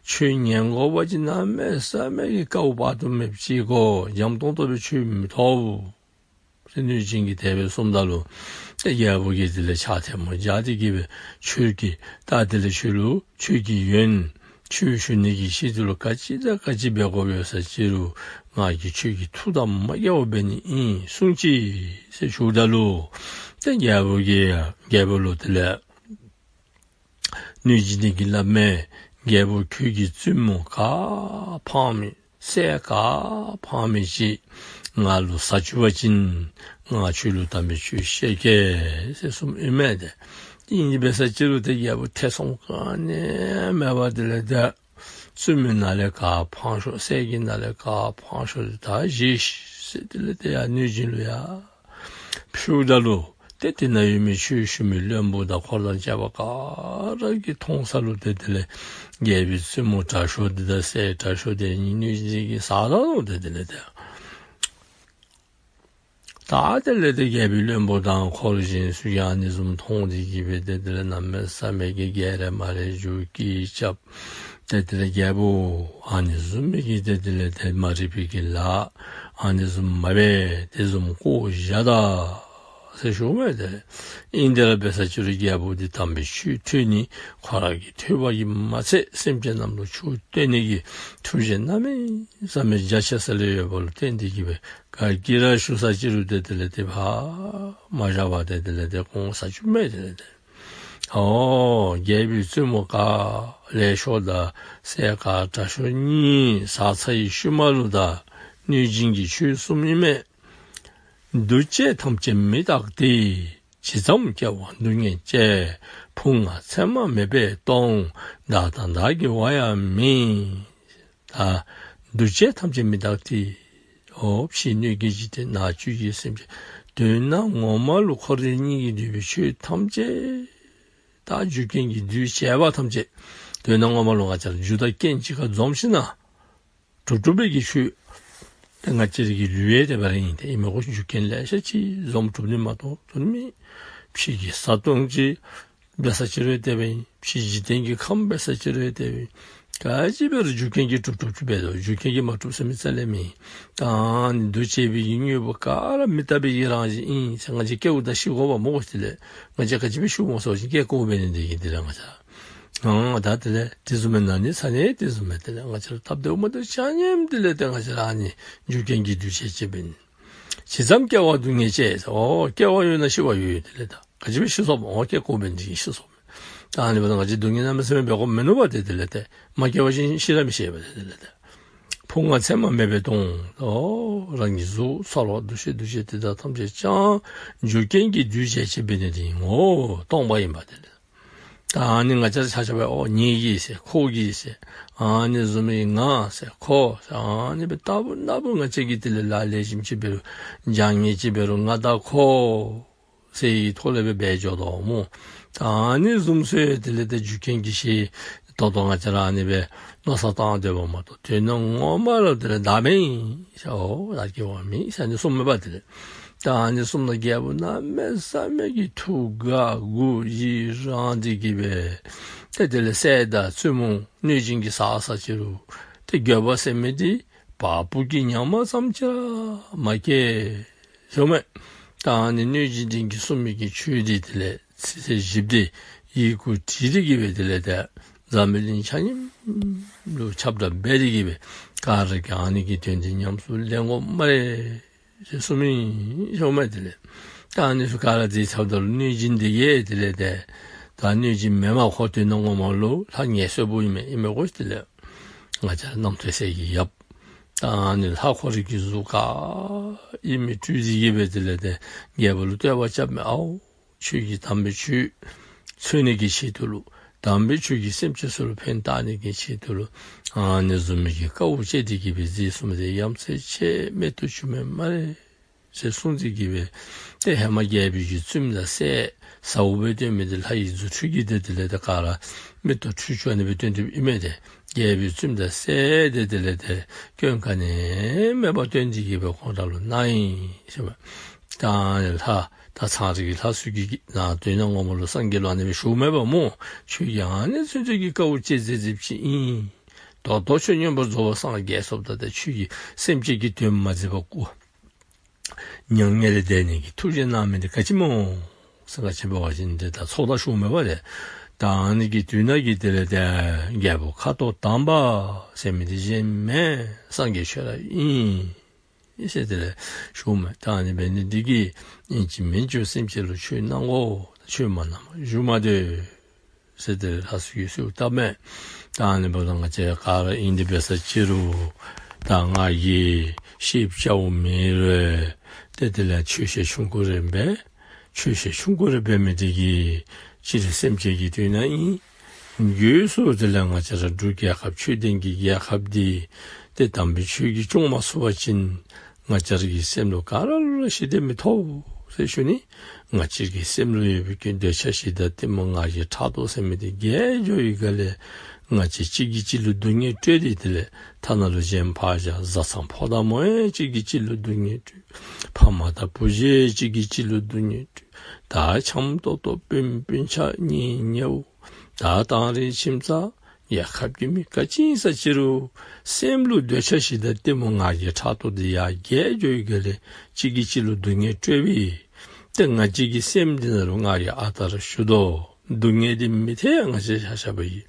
ཁྱོད་ཉན་དགོ་པ་ཅིན་གནམ་མེད་ས་མེད་ཀྱི་དཀའཝ་དཔག་ཏུ་མེདཔ་ཅིག་དགོ། འཇམ་ཏོང་ཏོ་སྦེ་ཆོས་མི་ཐོབ། ཟེར་གནོད་སྦྱིན་གྱིས་དེ་སྦེ་གསུངམ་ད་ལུ་ཏེ་རྒྱལ་པོ་གིས་དེ་ལས་ཕྱག་ཐལ་མོ་སྦྱར་ཏེ་གི་སྦེ་ཁྱོད་ཀྱིས་ད་དེ་ལས་ཁྱོད་ལུ་ཁྱོད་ཀྱི་ཡོན་ཆོས་ཞུ་ནི་གི་ཆེད་དུ་ལུ་ག་ཅི་དང་ག་ཅི་འབད་དགོཔ་ཡོད་ས་ཅི་རུང་ང་གིས་ཁྱོད་ཀྱི་ཐུགས་དང་མ་འགལཝ་འབད་ནི་ཨིན། གསུང་ཅི་ཟེར་ཞུཝ་ད་ལུ་ཏེ་རྒྱལ་པོ་གིས་རྒྱལ་པོ་ལུ་དེ་ལས་གནོད་སྦྱིན་འདི་གིས་སླབ་མས། རྒྱལ་པོ་ཁྱོད་ཀྱི་བཙུན་མོ་ག་ཕངས་མི་སྲས་ག་ཕངས་མི་ཅིག་ང་ལུ་བཟའ་བཅུག་པ་ཅིན་ང་ཁྱོད་ལུ་དམ་པའི་ཆོས་བཤད་གེ་ཟེར་གསུངམ་ཨིན་མས། ཏེ་ཨིན་ཏེ་འབད་ས་ཅི་རུང་ཏེ་རྒྱལ་པོ་ཐེ་ཚོམ་ག་ནི་མེད་པར་དེ་ལས་ཏེ་བཙུན་མོའི་ནང་ལས་ག་ཕངས་ཤོས་སྲས་ཀྱི་ནང་ལས་ག་ཕངས་ཤོས་ད་བཞེས་ཤིག་ཟེར་དེ་ལས་ཏེ་ཡར་གནོད་སྦྱིན་ལུ་ཡར་ཕུལཝ་ད་ལུ་ཏེ་དེ་ནང་ཡོད་མི་ཆོས་ཞུ་མི་བློན་པོ་དང་འཁོར་དང་བཅས་པ་ག་ར་གིས་མཐོང་ས་ལུ་ཏེ་དེ་ལས་རྒྱལ་པོའི་བཙུན་མོ་དྲག་ཤོས་འདི་དང་སྲས་དྲག་ཤོས་འདི་གཉིས་གནོད་སྦྱིན་གྱིས་བཟའ་ད་ནུག། ཏེ་དེ་ལས་ཏེ་ད་དེ་ལས་ཏེ་རྒྱལ་པོའི་བློན་པོ་དང་འཁོར་གཞན་ཚུ་གིས་ཨ་ནི་བཟུམ་མཐོང་སྟེ་གི་སྦེ་ཏེ་དེ་ལས་གནམ་མེད་ས་མེད་ཀྱི་དགེ་རེ་མ་རེ་ཞུ་སྐད་རྐྱབ། ཏེ་དེ་ལས་རྒྱལ་པོ་ཨ་ནི་བཟུམ་མའི་གི་ཏེ་དེ་ལས་ཏེ་མ་རིག་པའི་གི་ལཱ་ཨ་ནི་བཟུམ་མ་འབད། དེ་བཟུམ་བཀོ་བཞག་ད་ཟེར་ཞུཝ་མས། ཏེ་ཨིན་དེ་ར་འབད་ས་ཅི་རུང་རྒྱལ་པོ་འདི་དམ་པའི་ཆོས་ཐོས་ནི་ཁོ་ར་གིས་ཐོས་པ་གིས་མ་ཚད་སེམས་ཅན་རྣམས་ལུ་ཆོས་སྟོན་ནི་གི་ཐུགས་རྗེ་གནམ་མེད་ས་མེད་རྒྱ་ཆེ་ས་ལས་ཡོདཔ་ལུ་བརྟེན་ཏེ་གི་སྦེ་ག་གིས་ར་ཞུ་ས་ཅི་རུང་ཏེ་དེ་ལས་ཏེ་ཕར་མ་བཞག་པར་ཏེ་དེ་ལས་ཏེ་དགོངས་བཞག་བཅུགཔ་མས། དེ་ལས་ཏེ་ ཨོ་རྒྱལ་པོའི་བཙུན་མོ་ག་ལས་ཤོར་དང་སྲས་ག་དྲག་ཤོས་གཉིས་བཟའ་ཚར་བའི་ཤུལ་མ་ལུ་ད་གནོད་སྦྱིན་གྱིས་ཆོས་གསུངམ་ཨིན་མས། འདུ་བྱེད་ཐམས་ཅད་མི་རྟག་སྟེ། ཇི་ཙམ་སྐྱེ་བ་སྡུག་བསྔལ་བྱེད། ཕུང་ལྔ་མཚན་མ་མེད་པས་སྟོང་། བདག་དང་བདག་གི་བ་ཡང་མེད། ད་འདུ་བྱེད་ཐམས་ཅད་མི་རྟག་སྟེ། ཨོ་ཕྱི་སྣོད་ཀྱི་འཇིག་རྟེན་ནང་བཅུད་ཀྱི་སེམས་ཅན། དོན་དག་ངོ་མ་ལུ་ཁོ་རའི་སྙིང་གི་འདུས་པའི་ཆོས་ཐམས་ཅད་ད་རྒྱུ་རྐྱེན་གྱིས་འདུས་བྱས་པ་ཐམས་ཅད་དོན་དག་ངོ་མ་ལུ་ང་བཅས་ར་རྒྱུ་དང་རྐྱེན་གཅིག་ཁར་འཛོམས་ཞིནམ་ན་གྲུབ་གྲུབ་པའི་གི་ཆོས། ཏེ་ང་བཅས་རའི་གི་ལུས་ཡང་དེ་སྦེ་ར་ཨིན། ཏེ་ཨིན་མས་གོ། རྒྱུ་རྐྱེན་ལེ་ཤ་ཅིག་འཛོམས་གྲུབ་ནི་མ་གཏོགས་དོན་མེད། ཕྱི་གི་བཟའ་བཏུང་ཅིག་འབད་ས་ཅིག་རུང་དེ་སྦེ་ཨིན། ཕྱི་འཇིག་རྟེན་གྱི་ཁམས་འབད་ས་ཅིག་རུང་དེ་སྦེ་ཨིན། ག་ཅི་འབད་རུང་རྒྱུ་རྐྱེན་གྱིས་གྲུབ་གྲུབ་ཅིག་འབད་དོ། རྒྱུ་རྐྱེན་གྱིས་མ་གྲུབ་ཟེར་མི་རྩ་ལས་མེད། ད་ཨ་ནི་འདུ་བྱེད་པའི་གི་དངོས་པོ་ག་ར་མི་རྟག་པའི་གི་རང་བཞིན་ཨིན་ཟེར། ང་བཅས་སྐྱེཝ་ད་ཤི་དགོ་པས་སྨོ་གོ། དེ་ལས་ང་བཅས་ག་ཅི་སྦེ་ཤི་འོང་ཟེར་བ་ཅིན་སྐྱེ་དགོཔ་འབད་ནི་དེ་གིས་དེ་ལས་ང་བཅས་ཨང་ད་དེ་ལས་དེ་བཟུམ་མའི་ན་ནི་ཚ་ནི་དེ་བཟུམ་མའི་དེ་ལས་ང་བཅས་ར་སྟབས་བདེཝ་མ་བདེཝ་ཆ་མཉམ་དེ་ལས་ཏེ་ང་བཅས་ར་ཨ་ནི་རྒྱུ་རྐྱེན་གྱིས་འདུས་བྱས་ཅིག་འབད་ནི། ཇི་ཙམ་སྐྱེ་བ་སྡུག་བསྔལ་བྱེད་ཟེར། ཨོ་སྐྱེ་བ་ཡོད་ན་ཤི་བ་ཡོད་ཡོད། དེ་ལས་ད་ག་ཅི་སྦེ་ཤི་སོཔ་སྨོ། ཨོ་སྐྱེ་དགོཔ་འབད་ནི་དེ་གིས་ཤི་སོཔ་མས། ད་ཨ་ནི་འབདཝ་ད་ང་བཅས་སྡུག་བསྔལ་གནམ་མེད་ས་མེད་འབད་དགོཔ་མིན་ནུག་པ། ཏེ་དེ་ལས་ཏེ་མ་སྐྱེ་བ་ཅིན་ཤི་ར་མི་ཤི་བས། ཏེ་དེ་ལས་ཏེ་ཕུང་ལྔ་མཚན་མ་མེད་པས་སྟོང་། ཨོ་རང་གི་གཟུགས་ཚོར་བ་འདུ་ཤེས་འདུ་བྱེད་དེ་དག་ཐམས་ཅད་ཀྱང་རྒྱུ་རྐྱེན་གྱིས་འདུས་བྱས་ཅིག་འབད་ནི་དེ་ཨིན་ནོ། སྟོང་པ་ཨིན་པ། དེ་ལས་ད་ཨ་ནི་ང་བཅས་ཆ་ཁྱབ་ཨོ་ངེ་གི་ཟེར་ཁོ་གི་ཟེར་ཨ་ནི་བཟུམ་མའི་ང་ཟེར་ཁོ་ཟེར་ཨ་ནི་སྦེ་ལྟ་བུ་ན་བུ་ང་བཅས་ཀྱིས་དེ་ལས་ལཱ་ལེགས་ཤོམ་ཅིག་འབད་རུང་བྱ་ངན་ཅིག་འབད་རུང་ང་དང་ཁོ་ཟེར་བའི་ཐོག་ལས་སྦེ་འབད་འགྱོ་དོ་སྨོ། ད་ཨ་ནི་བཟུམ་ཚུ་དེ་ལས་ཏེ་རྒྱུ་རྐྱེན་གྱིས་ཤེས་ཏོག་ཏོ་ང་བཅས་ར་ཨ་ནི་སྦེ་མནོ་བསམ་བཏང་སྡོདཔ་མ་གཏོགས་དོན་དག་ངོ་མ་ལུ་དེ་ལས་བདག་མེད་ཨིན་ཟེར། ཨོ་བདག་གི་བ་མེད་ཟེར་ཨ་ནི་གསུངམ་མས་པ། དེ་ལས་ད་ཨ་ནི་གསུངམ་ད་རྒྱལ་པོ་གནམ་མེད་ས་མེད་ཀྱི་ཐུགས་དགའ་མགུ་ཡི་རངས་ཏེ་གི་སྦེ་ཏེ་དེ་ལས་སྲས་དང་བཙུན་མོ་གནོད་སྦྱིན་གྱིས་བཟའ་ས་ཅིག་རུང་ཏེ་འགྱོད་པ་ཟེར་མི་འདི་བ་སྤུ་གི་ཉག་མ་ཙམ་ཅིག་ར་མ་སྐྱེས་ཟེརཝ་མས། ད་ཨ་ནི་གནོད་སྦྱིན་འདི་གིས་གསུངས་མི་གི་ཆོས་འདི་དེ་ལས་ཚིག་གསལ་ཞིབ་སྟེ་ཡི་གུ་བྲིས་ཏེ་གི་སྦེ་དེ་ལས་ཏེ་འཛམ་བུ་གླིང་ཆ་མཉམ་ལུ་ཁྱབ་བསྒྲགས་འབད་དེ་གི་སྦེ་ག་ར་གིས་ཨ་ནི་གི་དོན་འདི་ཉམས་སུ་ལེན་དགོ་སྨ་རེ་ཟེར་གསུངས་མི་ཨིན་ཟེརཝ་མས། དེ་ལས་ད་ཨ་ནི་ཚུ་ག་ར་དེ་ཚརཝ་ད་ལུ་གནོད་སྦྱིན་འདི་གིས་དེ་ལས་ཏེ་ད་གནོད་སྦྱིན་མེན་པར་ཁོ་དོན་དག་ངོ་མ་ལུ་ལྷ་ངན་སོང་པོ་ཨིན་མས། ཨིན་མས་གོ། དེ་ལས་ང་བཅས་རྣམ་ཐོས་སྲས་ཀྱི་ཡབ་ད་ཨ་ནི་ལྷ་ཁོ་རའི་གི་གཟུགས་ག་ཨིན་མི་སྤྲུལ་ཏེ་གི་སྦེ་དེ་ལས་ཏེ་རྒྱལ་པོ་ལུ་བསྟོད་པ་རྐྱབ་མས། ཨའོ་ཁྱོད་ཀྱིས་དམ་པའི་ཆོས་འཚོལ་ནི་གི་ཆེད་དུ་ལུ་དམ་པའི་ཆོས་ཀྱིས་སེམས་ཅན་ཚུ་ལུ་ཕན་བཏགས་ནི་གི་ཆེད་དུ་ལུ་ཨ་ནི་བཟུམ་མའི་གི་དཀའཝ་སྤྱད་དེ་གི་སྦེ་མཛད་གསུངས་ཏེ་ཡ་མཚན་ཆེ་རྨད་དུ་བྱུང་མས་སྨ་རེ་ཟེར་གསུངས་ཏེ་གི་སྦེ་ཏེ་ཧེ་མ་རྒྱལ་པོའི་གི་བཙུནམོ་དང་སྲས་ཟ་འོག་སྦེ་སྡོད་མི་འདི་ལྷ་ཡི་རྫུ་འཕྲུལ་གྱིས་ཏེ་དེ་ལས་ཏེ་ག་ར་མིག་ཏོ་འཕྲུལ་ཆུ་ཨ་ནི་སྦེ་སྟོན་ཏེ་ཨིན་མས། ཏེ་རྒྱལ་པོའི་བཙུནམོ་དང་སྲས་འདི་དེ་ལས་ཏེ་སྐྱོན་ག་ནི་མེད་པར་སྟོན་ཏེ་གི་སྦེ་ཁོང་ར་ལུ་གནང་ཡི་ཟེར་མས། ད་ལྷ་ད་ཚངས་རིས་ཀྱི་ལྷ་ཚུ་གིས་ན་དོན་དག་ངོ་མ་ལུ་སངས་རྒྱས་ལུ་ཨ་ནི་སྦེ་ཞུཝ་མས་པ་སྨོ། ཁྱོད་ཀྱིས་ཨ་ནི་ཚུན་ཚོད་ཀྱི་དཀའཝ་སྤྱད་མཛད་མཛདཔ་ཅིག་ཨིན། ད་ལྟོ་ཁྱོད་མངོན་པར་རྫོགས་པར་སངས་རྒྱས་སོཔ་ད་ད་ཁྱོད་ཀྱིས་སེམས་ཅན་གྱི་དོན་མ་མཛད་པར་སྐུ་མྱ་ངན་ལས་འདས་ནི་གི་ཐུགས་བཞེད་གནང་མི་འདི་ག་ཅི་སྨོ་ཟེར་ག་ཅི་འབད་བ་ཅིན་ཏེ་ད་ཚོགས་བདག་ཞུཝ་མས་པ། ཏེ་ད་ཨ་ནི་གི་དུས་ན་གི་དེ་ལས་ཏེ་རྒྱལ་པོ་ཁ་དོག་དམ་པ་ཟེར་མི་འདི་གཞན་མེན། སངས་རྒྱས་ཁྱོད་ར་ཨིན་ཟེར་དེ་ལས་ཞུཝ་མས། ད་ཨ་ནི་འབད་ནི་འདི་གིས་ཨིན་ཅི་མིན་ཅི་སེམས་ཅན་ལུ་ཆོས་གནང་དགོ། ཆོས་མ་གནངམ་བཞུགས་མ་སྡོད་ཟེར་དེ་ལས་ལྷ་ཚུ་གིས་གསོལཝ་བཏབ་མས། ད་ཨ་ནི་འབདཝ་ད་ང་བཅས་ག་ར་ཨིན་དེ་འབད་ས་ཅིག་རུང་ད་ང་གིས་ཤེསཔ་རྐྱབ་མེད་རུང་ཏེ་དེ་ལས་ཆོས་བཤད་ཆུང་ཀུ་རེ་འབད། ཆོས་བཤད་ཆུང་ཀུ་རེ་འབད་མི་འདི་གིས་སྤྱིར་སེམས་ཅན་གྱི་དོན་ན་ཨིན། སྒོས་སུ་དེ་ལས་ང་བཅས་ར་འབྲུག་རྒྱལ་ཁབ་ཆོས་ལྡན་གྱི་རྒྱལ་ཁབ་འདི་ཏེ་དམ་པའི་ཆོས་ཀྱིས་སྐྱོང་མ་ཚུགས་པ་ཅིན་ང་བཅས་ར་གི་སེམས་ལུ་ག་ར་ལུ་ར་ཞི་བདེ་མི་ཐོབ་ཟེར་ཞུ་ནི། ང་བཅས་ར་གི་སེམས་ལུ་ཡོད་པའི་གི་འདོད་ཆགས་ཞེ་སྡང་གཏི་མུག་ང་རྒྱལ་ཕྲག་དོག་ཟེར་མི་འདི་རྒྱས་འགྱོ་བའི་སྒང་ལས་ང་བཅས་གཅིག་གིས་གཅིག་ལུ་སྡུག་བསྔལ་སྤྲོད་དེ་དེ་ལས་ཐ་ན་ལུ་གཞན་ཕར་བཞག་བཟའ་ཚང་ཕོ་དང་མོ་ཡང་གཅིག་གིས་གཅིག་ལུ་སྡུག་བསྔལ་སྤྲོད། ཕ་མ་དང་བུ་གཞི་གཅིག་གིས་གཅིག་ལུ་སྡུག་བསྔལ་སྤྲོད། ད་འཆམ་ཏོག་ཏོ་སྤུན་སྤུན་ཆ་གཉེན་ཉེཝ་ད་དང་རིགས་ཁྱིམ་ཚང་རྒྱལ་ཁབ་ཀྱི་མི་ག་ཅི་ཨིན་ས་ཅིག་རུང་སེམས་ལུ་འདོད་ཆགས་ཞེ་སྡང་གཏི་མུག་ང་རྒྱལ་ཕྲག་དོག་འདི་ཡར་རྒྱས་འགྱོ་བའི་སྒང་ལས་གཅིག་གིས་གཅིག་ལུ་སྡུག་བསྔལ་སྤྲོད་པས། ཏེ་ང་བཅས་ཀྱི་སེམས་འདི་ནང་ལུ་ང་རྒྱལ་ཨ་རྟག་ར་ཞུགས་དོ། སྡུག་བསྔལ་འདི་མི་ཐེག་ང་བཅས་ཆ་ཁྱབ་ཀྱིས་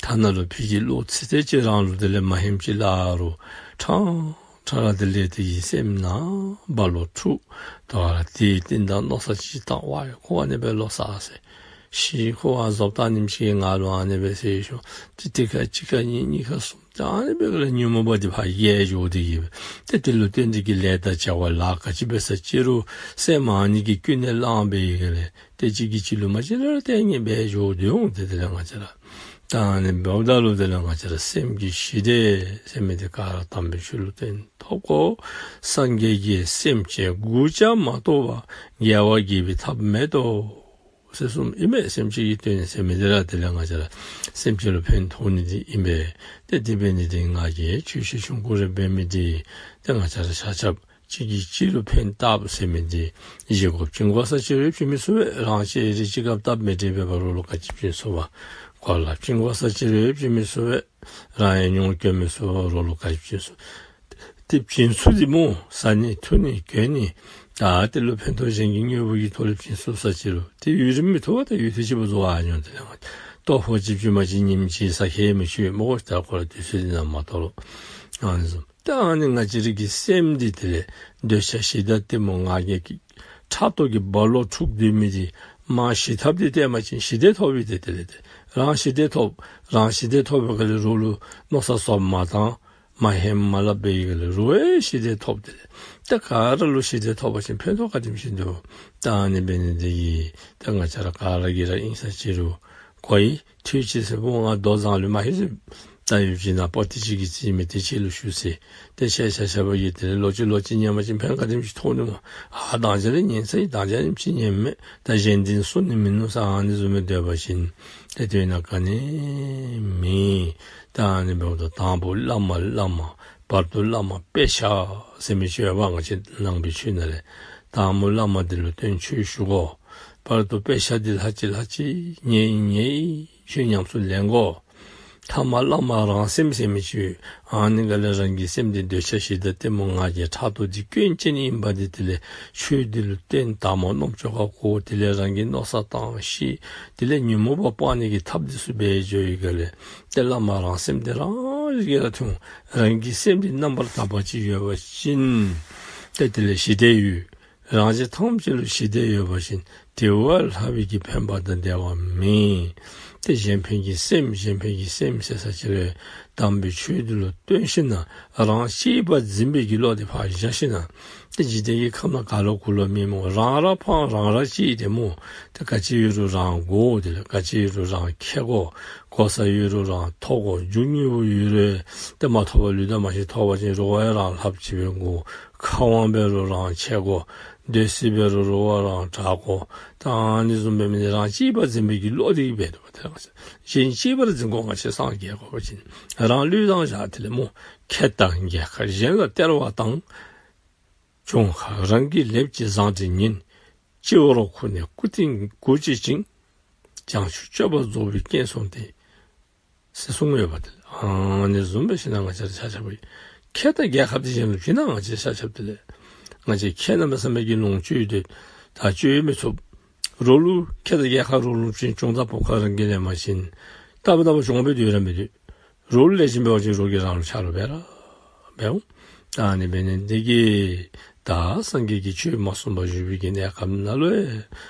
ཐ་ན་ལུ་ཕ་གི་ལོག་ཚེ་ཚད་ཅིག་རང་ལུ་དེ་ལས་མ་ཧན་ཅིག་སླབ་རུང་ཕྲང་ཕྲང་ར་དེ་ལས་དེ་གི་སེམས་ནང་རྦ་ཀློག་འཁྲུག་ད་ར་དེའི་རྟིང་བདའ་མནོ་བསམ་ཅིག་བཏང་བ་ཡ་ཁོ་ཨ་ནི་སྦེ་ལོག་ས་ཟེར། ཤི་ཁོ་བ་བཟོ་ལྟ་ཉིནམ་ཅིག་ང་ལུ་ཨ་ནི་སྦེ་ཟེར་ཞུ། ཏེ་ཏེ་ཁ་གཅིག་ཁ་གཉིས་གཉིས་ཁ་གསུམ་ད་ཨ་ནི་སྦེ་ག་ལས་ཉོན་མོངས་པ་འདི་ཕར་རྒྱས་འགྱོ་སྟེ་གི་སྦེ་ཏེ་དེ་ལུ་བརྟེན་ཏེ་གི་ལས་དང་བྱ་བ་ལཱ་ག་ཅི་འབད་ས་ཅི་རུང་སེམས་ཨ་ནི་གིས་ཀུན་ནས་བསླངས་པའི་གི་ལས་ཏེ་གཅིག་གིས་གཅིག་ལུ་མ་གཅིག་ལུ་ལྟས་ངན་འབད་འགྱོ་སྟེ་འོང་། ཏེ་དེ་ལས་ང་བཅས་ར་ད་ཨ་ནི་འབདཝ་ད་ལུ་དེ་ལས་ང་བཅས་ར་སེམས་ཀྱི་ཞི་བདེ་ཟེར་མི་འདི་ག་ར་དམ་པའི་ཆོས་ལུ་བརྟེན་ཐོབ་དགོ། སངས་རྒྱས་ཀྱིས་སེམས་ཅན་དགུ་བརྒྱ་མ་གཏོགས་པ་རྒྱལ་བ་དགྱེས་པའི་ཐབས་མེད་དོ་ཟེར་གསུངམ་ཨིན་མས། སེམས་ཅན་གྱི་དོན་ཟེར་མི་འདི་ར་དེ་ལས་ང་བཅས་ར་སེམས་ཅན་ལུ་ཕན་ཐོགས་ནི་འདི་ཨིན་པས། ཏེ་དེ་འབད་ནི་འདི་ང་གིས་ཆོས་ཞུ་ཆུང་ཀུ་རེ་འབད་མི་འདི་ཏེ་ང་བཅས་ར་ཆ་ཁྱབ་གཅིག་གིས་གཅིག་ལུ་ཕན་བཏགས་ཟེར་མི་འདི་བཞེས་སྒོ་བྱིན་དགོ་ས་ཅི་རུང་བྱིན་མི་ཚུགས་པས། རང་གཅེས་རིགས་གཅིག་ཁར་སྟབས་མི་བདེ་བས་པ་རོགས་ལུ་ག་ཅི་བྱིན་ཚུགས་པ། གོ་ལ་བྱིན་དགོ་ས་ཅི་རུང་བྱིན་མི་ཚུགས་པས། རང་ཡང་མྱོང་གྱོན་མི་ཚུགས་པ་རོགས་ལུ་ག་ཅི་བྱིན་ཚུགས། ཏེ་བྱིན་ཚུགས་ཏེ་སྨོ་བཟའ་ནི་འཐུང་ནི་གྱོན་ནི་ད་དེ་ལུ་ཕན་ཐོགས་གཞན་གྱི་དངོས་པོ་གི་ཐོག་ལས་བྱིན་ཚུགས་ས་ཅི་རུང་ཏེ་ཡུན་རིངམོ་མི་ཐོགས་པ་ད་ཡུད་ཐེངས་ཅིག་བཟོ་བ་ཨ་ནི་འོང་། དེ་ལས་ང་ལྟོ་ཕོག་ཅིག་བྱིན་མ་ཅིག་ཉིནམ་གཅིག་ཟ་ཁེ་མི་ཆོད་སྨོ། ད་ཁོ་ར་དུས་ཚོད་འདི་ནང་མ་གཏོགས་ལོ། ཨ་ནི་བཟུམ་ད་ཨ་ནི་ང་བཅས་རའི་གི་སེམས་འདི་དེ་ལས་འདོད་ཆགས་ཞེ་སྡང་གཏི་མུག་ང་རྒྱལ་གྱི་ཕྲག་དོག་གི་རྦ་ཀློང་འཁྲུགས་སྡོད་མི་འདི་མར་ཞི་ཐབས་འདི་བལྟ་བ་ཅིན་ཞི་བདེ་ཐོབ་པའི་དེ་དེ་ལས་ཏེ་རང་ཞི་བདེ་ཐོབ། རང་ཞི་བདེ་ཐོབ་པའི་ག་ལས་རོགས་ལུ་མནོ་བསམ་ཚུ་མ་བཏང་མ་ཧེ་མ་སླབ་པའི་ག་ལས་རོགས་ཡང་ཞི་བདེ་ཐོབ། དེ་ལས་ཏེ་ག་ར་ལུ་ཞི་བདེ་ཐོབ་པ་ཅིན་ཕན་ཐོགས་ག་དེམ་ཅིག་འདུག། ད་ཨ་ནི་འབད་ནི་འདི་གིས་ད་ང་བཅས་ར་ག་ར་གིས་ར་ཨིན་ས་ཅི་རུང་གོ་ཡི། ཐུགས་རྗེ་ཆེ་ཟེར་བུ་ང་མདོ་བཟང་ལུ་མ་ཧེ་ཟེར། ད་ཡུལ་གྱི་ནང་པོ་ཏི་ཅིག་གིས་རྩིས་མི་དེ་ཁྱེད་ལུ་ཞུ་ཟེར། ཏེ་ཁྱེད་ཆ་ཁྱབ་ཀྱིས་དེ་ལས་ལོག་ཅི་ལོག་ཅི་ཉན་པ་ཅིན་ཕན་ག་དེམ་ཅིག་ཐོགས་ནི་སྨོ། ཨ་དང་ཅ་ལས་ཉན་ས་ཡི་དང་ཅ་ལས་ཅིག་ཉན་མས། ད་གཞན་དེ་གསུང་ནི་མིན་ནུག་ཟེར་ཨ་ནི་བཟུམ་མའི་འདོད་པ་ཅིན་ཏེ་དོན་དག་ག་ནི་མེད། ད་ཨ་ནི་འབདཝ་ད་དང་པོ་བླ་མ་བླ་མ་བར་དུ་བླ་མ་དཔེ་ཆ་ཟེར་མི་ཅིག་ཡོདཔ། ང་བཅས་ནང་པའི་ཆོས་ནང་ལས་དང་པོ་བླ་མ་འདི་ལུ་བསྟེན་ཆོས་ཞུ་དགོ། བར་དུ་དཔེ་ཆ་འདི་ལྷག་ཅི་ལྷག་ཅི་ཉན་ཉན་ཆོས་ཉམས་སུ་ལེན་དགོ། ཐ་མ་བླ་མ་རང་སེམས་ཟེར་མི་ཅིག་ཡོད། ཨ་ནི་ག་ལས་རང་གི་སེམས་འདི་འདོད་ཆགས་ཞེ་སྡང་གཏི་མུག་ང་རྒྱལ་ཕྲག་དོག་འདི་སྐྱོན་ཅན་ཨིནམ་འདི་དེ་ལས་ཆོས་འདི་ལུ་བརྟེན་དང་པོ་རྣམ་ཅོ་ཁར་གོ། དེ་ལས་རང་གི་མནོ་བསམ་བཏང་ཤེས། དེ་ལས་ཉོན་མོངས་པ་སྤང་ནི་གི་ཐབས་འདི་ཚུ་འབད་འགྱོ་བའི་ག་ལས་ཏེ་བླ་མ་རང་སེམས་འདི་རང་རིག་གི་ར་ཐོན། རང་གི་སེམས་འདི་རྣམ་པར་དག་པ་ཅིག་ཡོད་པ་ཅིན་ཏེ་དེ་ལས་ཞི་བདེ་ཡོད། རང་གཞན་ཐམས་ཅད་ལུ་ཞི་བདེ་ཡོད་པ་ཅིན་དེ་བས་ལྷག་པའི་གི་ཕན་པ་དང་བདེ་བ་མེད། ཏེ་གཞན་ཕན་གྱི་སེམས་གཞན་ཕན་གྱི་སེམས་ཟེར་ས་ཅི་རུང་དམ་པའི་ཆོས་འདི་ལུ་བརྟེན་ཞིནམ་ལས་རང་གཅེས་པར་འཛིན་པའི་གི་བློ་འདི་ཕར་བཞག་ཞིནམ་ལས་ཏེ་འཇིག་རྟེན་གྱི་ཁམས་ནང་ག་ལུ་གུ་ལུ་མེད་སྨོ། རང་ར་ཕངས་རང་ར་གཅེས་ཏེ་སྨོ། ཏེ་ག་ཅི་ཡོད་རུང་རང་དགོ། དེ་ལས་ག་ཅི་ཡོད་རུང་རང་ཁེ་དགོ། གོ་ས་ཡོད་རུང་རང་ཐོབ་དགོ། རྒྱུ་དངོས་པོ་ཡོད་རུང་ཏེ་མ་ཐོབ་པ་ལུས་དང་མ་ཤི། ཐོབ་པ་ཅིན་རོགས་ཡང་རང་ལྷགཔ་ཅིག་འབད་དགོ། ཁ་དབང་འབད་རུང་རང་འཆལ་དགོ། སྡོད་སྲིད་འབད་རུང་རོགས་རང་དྲག་དགོ། ད་ཨ་ནི་བཟུམ་འབད་མི་འདི་རང་གཅེས་པར་འཛིན་པའི་གི་བློ་འདི་འབད་དོ། ཏེ་གཞན་གཅེས་པར་འཛིན་དགོ། ང་བཅས་སངས་རྒྱས་དགོ་པ་ཅིན་རང་ལུས་བླངས་བཞག། དེ་ལས་སྨོ་ཁྱེད་དང་རྒྱལ་ཁབ་གཞན་ལ་སྟེར་བ་དང་། གྱོང་ཁ་རང་གིས་ལེགས་ཀྱིས་བཟང་དྲིན་ཉིན། སྤྱི་བོར་ཁུར་ནས་སྐུ་རྟེན་དགུ་བྱེད་ཅིང་། བྱང་ཆུབ་སྤྱོད་པ་རྫོགས་པའི་རྐྱེན་སོང་སྟེ། ཟེར་གསུངས་ཡོདཔ་དེ་ཨ་ནི་བཟུམ་སྦེ་ཞིནམ་ལས་ང་བཅས་ར་ཆ་ཁྱབ་ཁེ་དང་རྒྱལ་ཁབ་འདི་གཞན་ལུ་བྱིན་ན་ང་བཅས་ཆ་ཁྱབ་དེ་ལས་ང་བཅས་ཁེ་གནམ་མེད་ས་མེད་ཀྱི་ལོངས་སྤྱོད་དེ་ད་སྤྱོད་མི་ཚུགས། རོགས་ལུ་ཁེ་དང་རྒྱལ་ཁབ་རོགས་ལུ་བྱིན་གྱོང་དང་བུབ་ཁ་རང་གིས་ལེན་པ་ཅིན་རྟག་པ་རྟག་པ་གྱོང་འབད་དེ་ར་མི་སྡོད། རོགས་ལུ་ལེགས་ཤོམ་འབད་བ་ཅིན་རོགས་ཀྱིས་རང་ལུ་ཆ་རོགས་འབད་ར་འབདཝ། ཨ་ནི་འབད་ནི་འདི་གིས་ད་སངས་རྒྱས་ཀྱིས་ཆོས་མ་གསུངས་པར་བཞུགས་པའི་གི་གནས་སྐབས་ནང་ལུ་ཡང་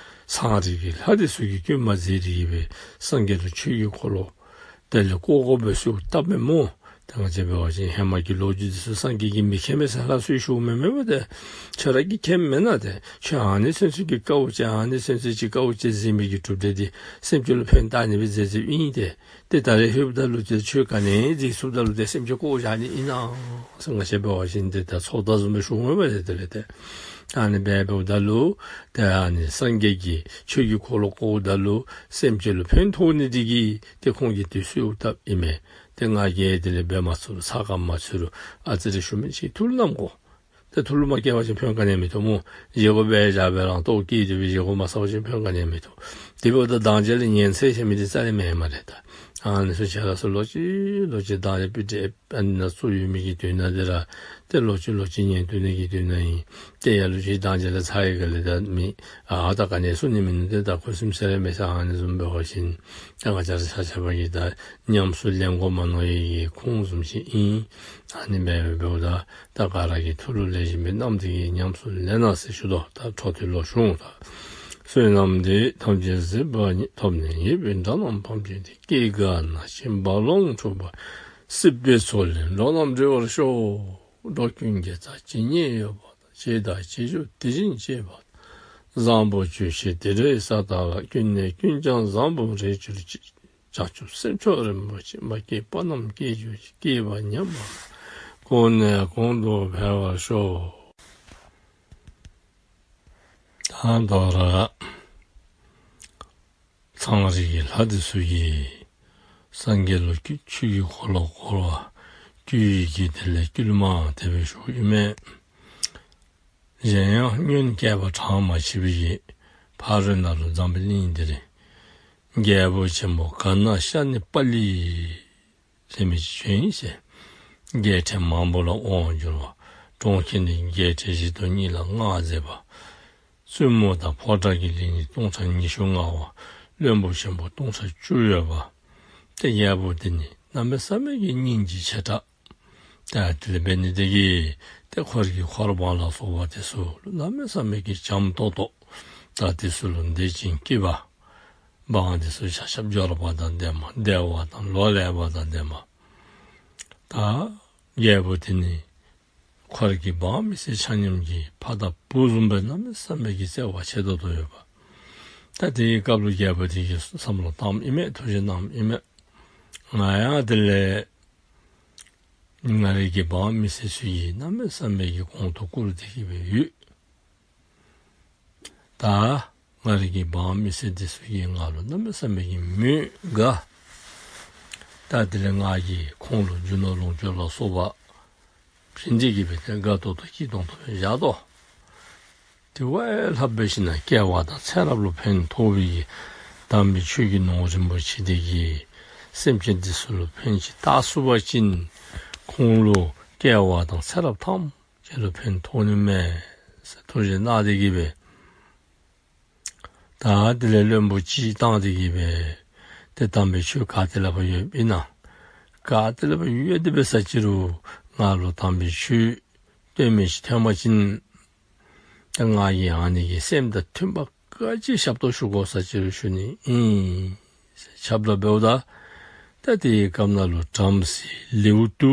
སངས་རྒྱས་ཀྱི་ལྷ་འདི་ཚུ་གིས་བསྐུལ་མ་མཛད་དེ་གི་སྦེ་སངས་རྒྱས་ལུ་ཆོས་ཀྱི་འཁོར་ལོ་དེ་ལས་བསྐོར་དགོ་པའི་གསོལཝ་བཏབ་མས་སྨོ། ད་ང་བཅས་འབད་བ་ཅིན་ཧེ་མ་གི་ལོ་རྒྱུས་འདི་ཚུ་སངས་རྒྱས་ཀྱིས་མི་མཁྱེན་མས་ཟེར་ལྷག་སུ་ཡང་ཞུཝ་མེན་མས་པ། ཏེ་ཁྱོད་ར་གིས་མཁྱེནམ་མེན་ན། ཏེ་ཁྱོད་ཨ་ནི་ཚུན་ཚོད་ཀྱི་དཀའཝ་སྤྱད་ཨ་ནི་ཚུན་ཚོད་ཀྱི་དཀའཝ་སྤྱད་ཟིན་པའི་གི་གྲུབ་འབྲས་འདི་སེམས་ཅན་ལུ་ཕན་བཏགས་ནི་སྦེ་མཛད་མཛདཔ་ཨིན། ཏེ་ཏེ་ད་རེས་ལྷོདཔ་ད་ལུ་ཏེ་ཁྱོད་ག་ནི་མཛད་ཚུགསཔ་ད་ལུ་ཏེ་སེམས་ཅན་བཀོ་བཞག་ནི་ཨིན་ན་ཟེར་ང་བཅས་འབད་བ་ཅིན་ཏེ་ད་ཚོགས་བདག་བཟུམ་སྦེ་ཞུཝ་མས་པ། ཏེ་དེ་ལས་ཏེ་ཨ་ནི་སྦེ་འབདཝ་ད་ལུ་ཏེ་ཨ་ནི་སངས་རྒྱས་ཀྱིས་ཆོས་ཀྱི་འཁོར་ལོ་བསྐོརཝ་ད་ལུ་སེམས་ཅན་ལུ་ཕན་ཐོགས་ནི་འདི་གིས་ཏེ་ཁོང་གིས་ཏེ་གསོལཝ་བཏབ་ཨིན་མས། ཏེ་ང་གིས་དེ་ལས་འབད་མ་ཚུགས་རུང་ཚ་ག་མ་ཚུད་རུང་ཨ་ཙི་རེ་ཞུ་མི་ཅིག་ཐུགས་ལུ་བསྣམ་དགོ། ཏེ་ཐུགས་ལུ་མ་བསྐྱེད་པ་ཅིན་ཕན་ག་ནི་ཡང་མི་ཐོགས་སྨོ། བཞེས་སྒོ་འབད་བཞག་སྦེ་རང་ལྟོཝ་བཀྱེས་ཏེ་སྦེ་བཞེས་སྒོ་མ་བཟའ་བ་ཅིན་ཕན་ག་ནི་ཡང་མི་ཐོགས། དེ་འབདཝ་ད་དང་ཅ་ལས་ཉན་ཚད་ཟེར་མི་འདི་རྩ་ལས་མེན་སྨ་རེ། ད་ཨ་ནི་ཚུ་ཁྱེད་ར་ཚུ་ལོག་ཅི་ལོག་ཅི་དང་ཅ་པི་ཏི་ཨ་ནི་ནང་བཙུགས་ཡོད་མི་གི་དོན་དག་འདི་ར་ཏེ་ལོག་ཅི་ལོག་ཅི་ཉན་སྡོད་ནི་གི་དོན་དག་ཨིན། ཏེ་ཡར་ལོག་ཅི་དང་ཅ་ལས་ཚར་བའི་ག་ལས་ད་མི་ཨ་ད་ག་ནི་ཡང་གསུང་ནི་མིན་ནུག། ཏེ་ད་ཁུ་སིམ་ཟེར་ར་མེད་ས། ཨ་ནི་བཟུམ་འབད་བ་ཅིན་ད་ང་བཅས་ར་ཆ་ཁྱབ་ཀྱིས་ད་ཉམས་སུ་ལེན་དགོ་མ་མནོ་བའི་གི་ཁུངས་བཟུམ་ཅིག་ཨིན། ཨ་ནི་སྦེ་འབདཝ་ད་ད་ག་ར་གིས་ཐུགས་ལུ་ལེགས་ཤོམ་སྦེ་བསྣམས་ཏེ་གི་ཉམས་སུ་ལེན་གནང་ཟེར་ཞུ་དོ། ད་འཕྲོ་མཐུད་ལུ་ཞུ་འོང་། ད་ བསོད་ནམས་འདི་ཡིས་ཐམས་ཅད་གཟིགས་པ་ཉིད། ཐོབ་ནས་ཉེས་པའི་དགྲ་རྣམས་ཕམ་བྱས་ཏེ། སྐྱེ་རྒ་ན་འཆིའི་རྦ་ཀློང་འཁྲུགས་པ་ཡི། སྲིད་པའི་མཚོ་ལས་འགྲོ་རྣམས་སྒྲོལ་བར་ཤོག། འགྲོ་ཀུན་དགེ་རྩ་ཇི་སྙེད་ཡོད་པ་དང་། བྱས་དང་བྱེད་འགྱུར་དེ་བཞིན་བྱེད་པ་དང་། བཟང་པོ་ཇི་བཞིན་དེ་འདྲའི་ས་དག་ལ། ཀུན་ནས་ཀུན་ཀྱང་བཟང་པོར་རེག་གྱུར་ཅིག། བྱང་ཆུབ་སེམས་མཆོག་རིན་པོ་ཆེ། མ་སྐྱེས་པ་རྣམས་སྐྱེ་གྱུར་ཅིག། སྐྱེས་པ་ཉམས་པ་གོང་ནས་གོང་དུ་འཕེལ་བར་ཤོག། ད་དོ་རུང་ཚངས་རིས་ཀྱི་ལྷ་འདི་ཚུ་གིས་སངས་རྒྱས་ལུ་བསྐུལ། ཆོས་ཀྱི་འཁོར་ལོ་བསྐོར་བར་བསྐུལ་བའི་གི་དེ་ལས་བསྐུལ་མ་དེ་སྦེ་ཞུཝ་ཨིན་མས། གཞན་ཡང་སྔོན་བསྐལ་པ་གྲངས་མ་མཆིས་པའི་གི་ཕ་རོལ་ནང་ལུ་འཛམ་བུ་གླིང་འདི་ནང་རྒྱལ་པོ་ཆེན་པོ་ག་ན་ཤ་ནི་པ་ལི་ཟེར་མི་ཅིག་བྱོན་ཡི་ཟེར། རྒྱལ་ཕྲན་མང་པོ་ལ་དབང་བསྒྱུར་བ། གྲོང་ཁྱེར་འདི་རྒྱལ་ཕྲན་བཞི་སྟོང་གཉིས་ལ་མངའ་མཛད་པ། བཙུན་མོ་དང་ཕོ་བྲང་གི་ལྷ་ནི་སྟོང་ཕྲག་ཉི་ཤུ་མངའ་བ། བློན་པོ་ཆེན་པོ་སྟོང་ཕྲག་བཅུ་ཡོད་པ། ཏེ་རྒྱལ་པོ་འདི་ནི་གནམ་མེད་ས་མེད་ཀྱི་སྙིང་རྗེ་ཆེ་དྲགས། ད་དེ་ལས་འབད་ནི་དེ་གིས་ཏེ་ཁོ་རའི་གི་འཁོར་དཔོན་ལ་སོགས་པ་དེ་ཚུ་གནམ་མེད་ས་མེད་ཀྱི་བྱམས་ཏོག་ཏོ། ད་དེ་ཚུ་ལུ་དད་ཅིང་སྐྱིད་པ། འབངས་དེ་ཚུ་ཆ་ཁྱབ་འབྱོར་པ་དང་ལྡནམ། བདེ་བ་དང་ལོ་ལེགས་པ་དང་ལྡནམ། ད་རྒྱལ་པོ་དེ་ནི་ཁོ་རའི་གི་འབངས་མི་སེར་ཆ་མཉམ་གྱི་ཕ་དང་བུ་བཟུམ་སྦེ་གནམ་མེད་ས་མེད་ཀྱི་བརྩེ་བ་ཆེ་ཏོག་ཏོ་ཡོད་པ། ད་དེའི་སྐབས་ལུ་རྒྱལ་པོ་དེ་གིས་བསམ་བློ་བཏངམ་ཨིན་མས། ཐུགས་བཞེད་གནངམ་ཨིན་མས། ང་ཡང་དེ་ལས་ང་རའི་གི་འབངས་མི་སེར་ཚུ་གིས་གནམ་མེད་ས་མེད་ཀྱི་གོང་དུ་བཀུར་ཏེ་གི་སྦེ་ཡོད། ད་ང་རའི་གི་འབངས་མི་སེར་དེ་ཚུ་གིས་ང་ལུ་གནམ་མེད་ས་མེད་ཀྱི་མོས་དགའ། ད་དེ་ལས་ང་གིས་ཁོང་ལུ་རྒྱུ་ནོར་ལོངས་སྤྱོད་ལ་སོགས་པ་བྱིན་ཏེ་གི་སྦེ་ཏེ་དགའ་ཏོག་ཏོ་སྐྱིད་ཏོང་ཏོ་སྦེ་བཞག་དོ། དེ་བ་ལྷག་པའི་ཞིནམ་ན་སྐྱེ་བ་དང་ཚེ་རབས་ལུ་ཕན་ཐོགས་པའི་གི་དམ་པའི་ཆོས་ཀྱི་ནོར་རིན་པོ་ཆེ་དེ་གིས་སེམས་ཅན་དེ་ཚུ་ལུ་ཕན་ཅིག་བཏགས་ཚུགས་པ་ཅིན་ཁོང་ལུ་སྐྱེ་བ་དང་ཚེ་རབས་ཐམས་ཅད་ལུ་ཕན་ཐོགས་ནི་མས་ཟེར་ཐུགས་བཞེད་གནང་སྟེ་གི་སྦེ། ད་དེ་ལས་བློན་པོ་ཅིག་བཏང་སྟེ་གི་སྦེ་ཏེ་དམ་པའི་ཆོས་ག་ཏེ་ལས་ཕར་ཡོདཔ་ཨིན་ན། ག་ཏེ་ལས་ཕར་ཡོད་དེ་འབད་ས་ཅི་རུང་ང་ལུ་དམ་པའི་ཆོས་སྟོན་མི་ཅིག་ཐོན་པ་ཅིན་ཏེ་ང་གིས་ཨ་ནི་གི་སེམས་དང་མཐུན་པ་ག་ཅི་ཞབས་ཏོག་ཞུ་དགོ་ས་ཅི་རུང་ཞུ་ནི་ཨིན་ཟེར་ཁྱབ་བསྒྲགས་འབདཝ་ད། ད་དེའི་སྐབས་ནང་ལུ་བྲམ་ཟེ་ལེའུ་དུ་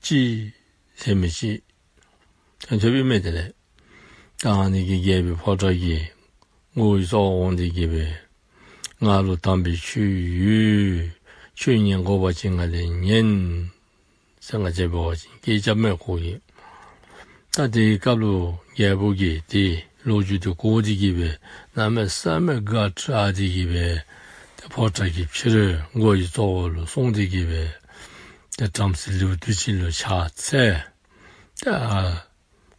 ཅི་ཟེར་མི་ཅིག་ཐོན་ཐོནམ་ཨིན་མས། དེ་ལས་ད་ཨ་ནི་གི་རྒྱལ་པོའི་ཕོ་བྲང་གི་སྒོ་གི་རྩ་བར་འོང་སྟེ་གི་སྦེ་ང་ལུ་དམ་པའི་ཆོས་ཡོད། ཆོས་ཉན་དགོ་པ་ཅིན་ང་ལས་ཉན་ཟེར་ང་བཅས་འབད་བ་ཅིན་སྐད་རྐྱབ་མས་ཁོ་གིས། ད་དེའི་སྐབས་ལུ་རྒྱལ་པོ་གིས་དེ་ལོ་རྒྱུས་དེ་གོ་སྟེ་གི་སྦེ་གནམ་མེད་ས་མེད་དགའ་དྲགས་ཏེ་གི་སྦེ་ཏེ་ཕོ་བྲང་གི་ཕྱི་རོལ་སྒོ་གི་རྩ་བར་ལུ་སོང་སྟེ་གི་སྦེ་ཏེ་བྲམ་ཟེ་ལེའུ་དུ་ཅི་ལུ་ཕྱག་འཚལ། ཏེ་ཨ་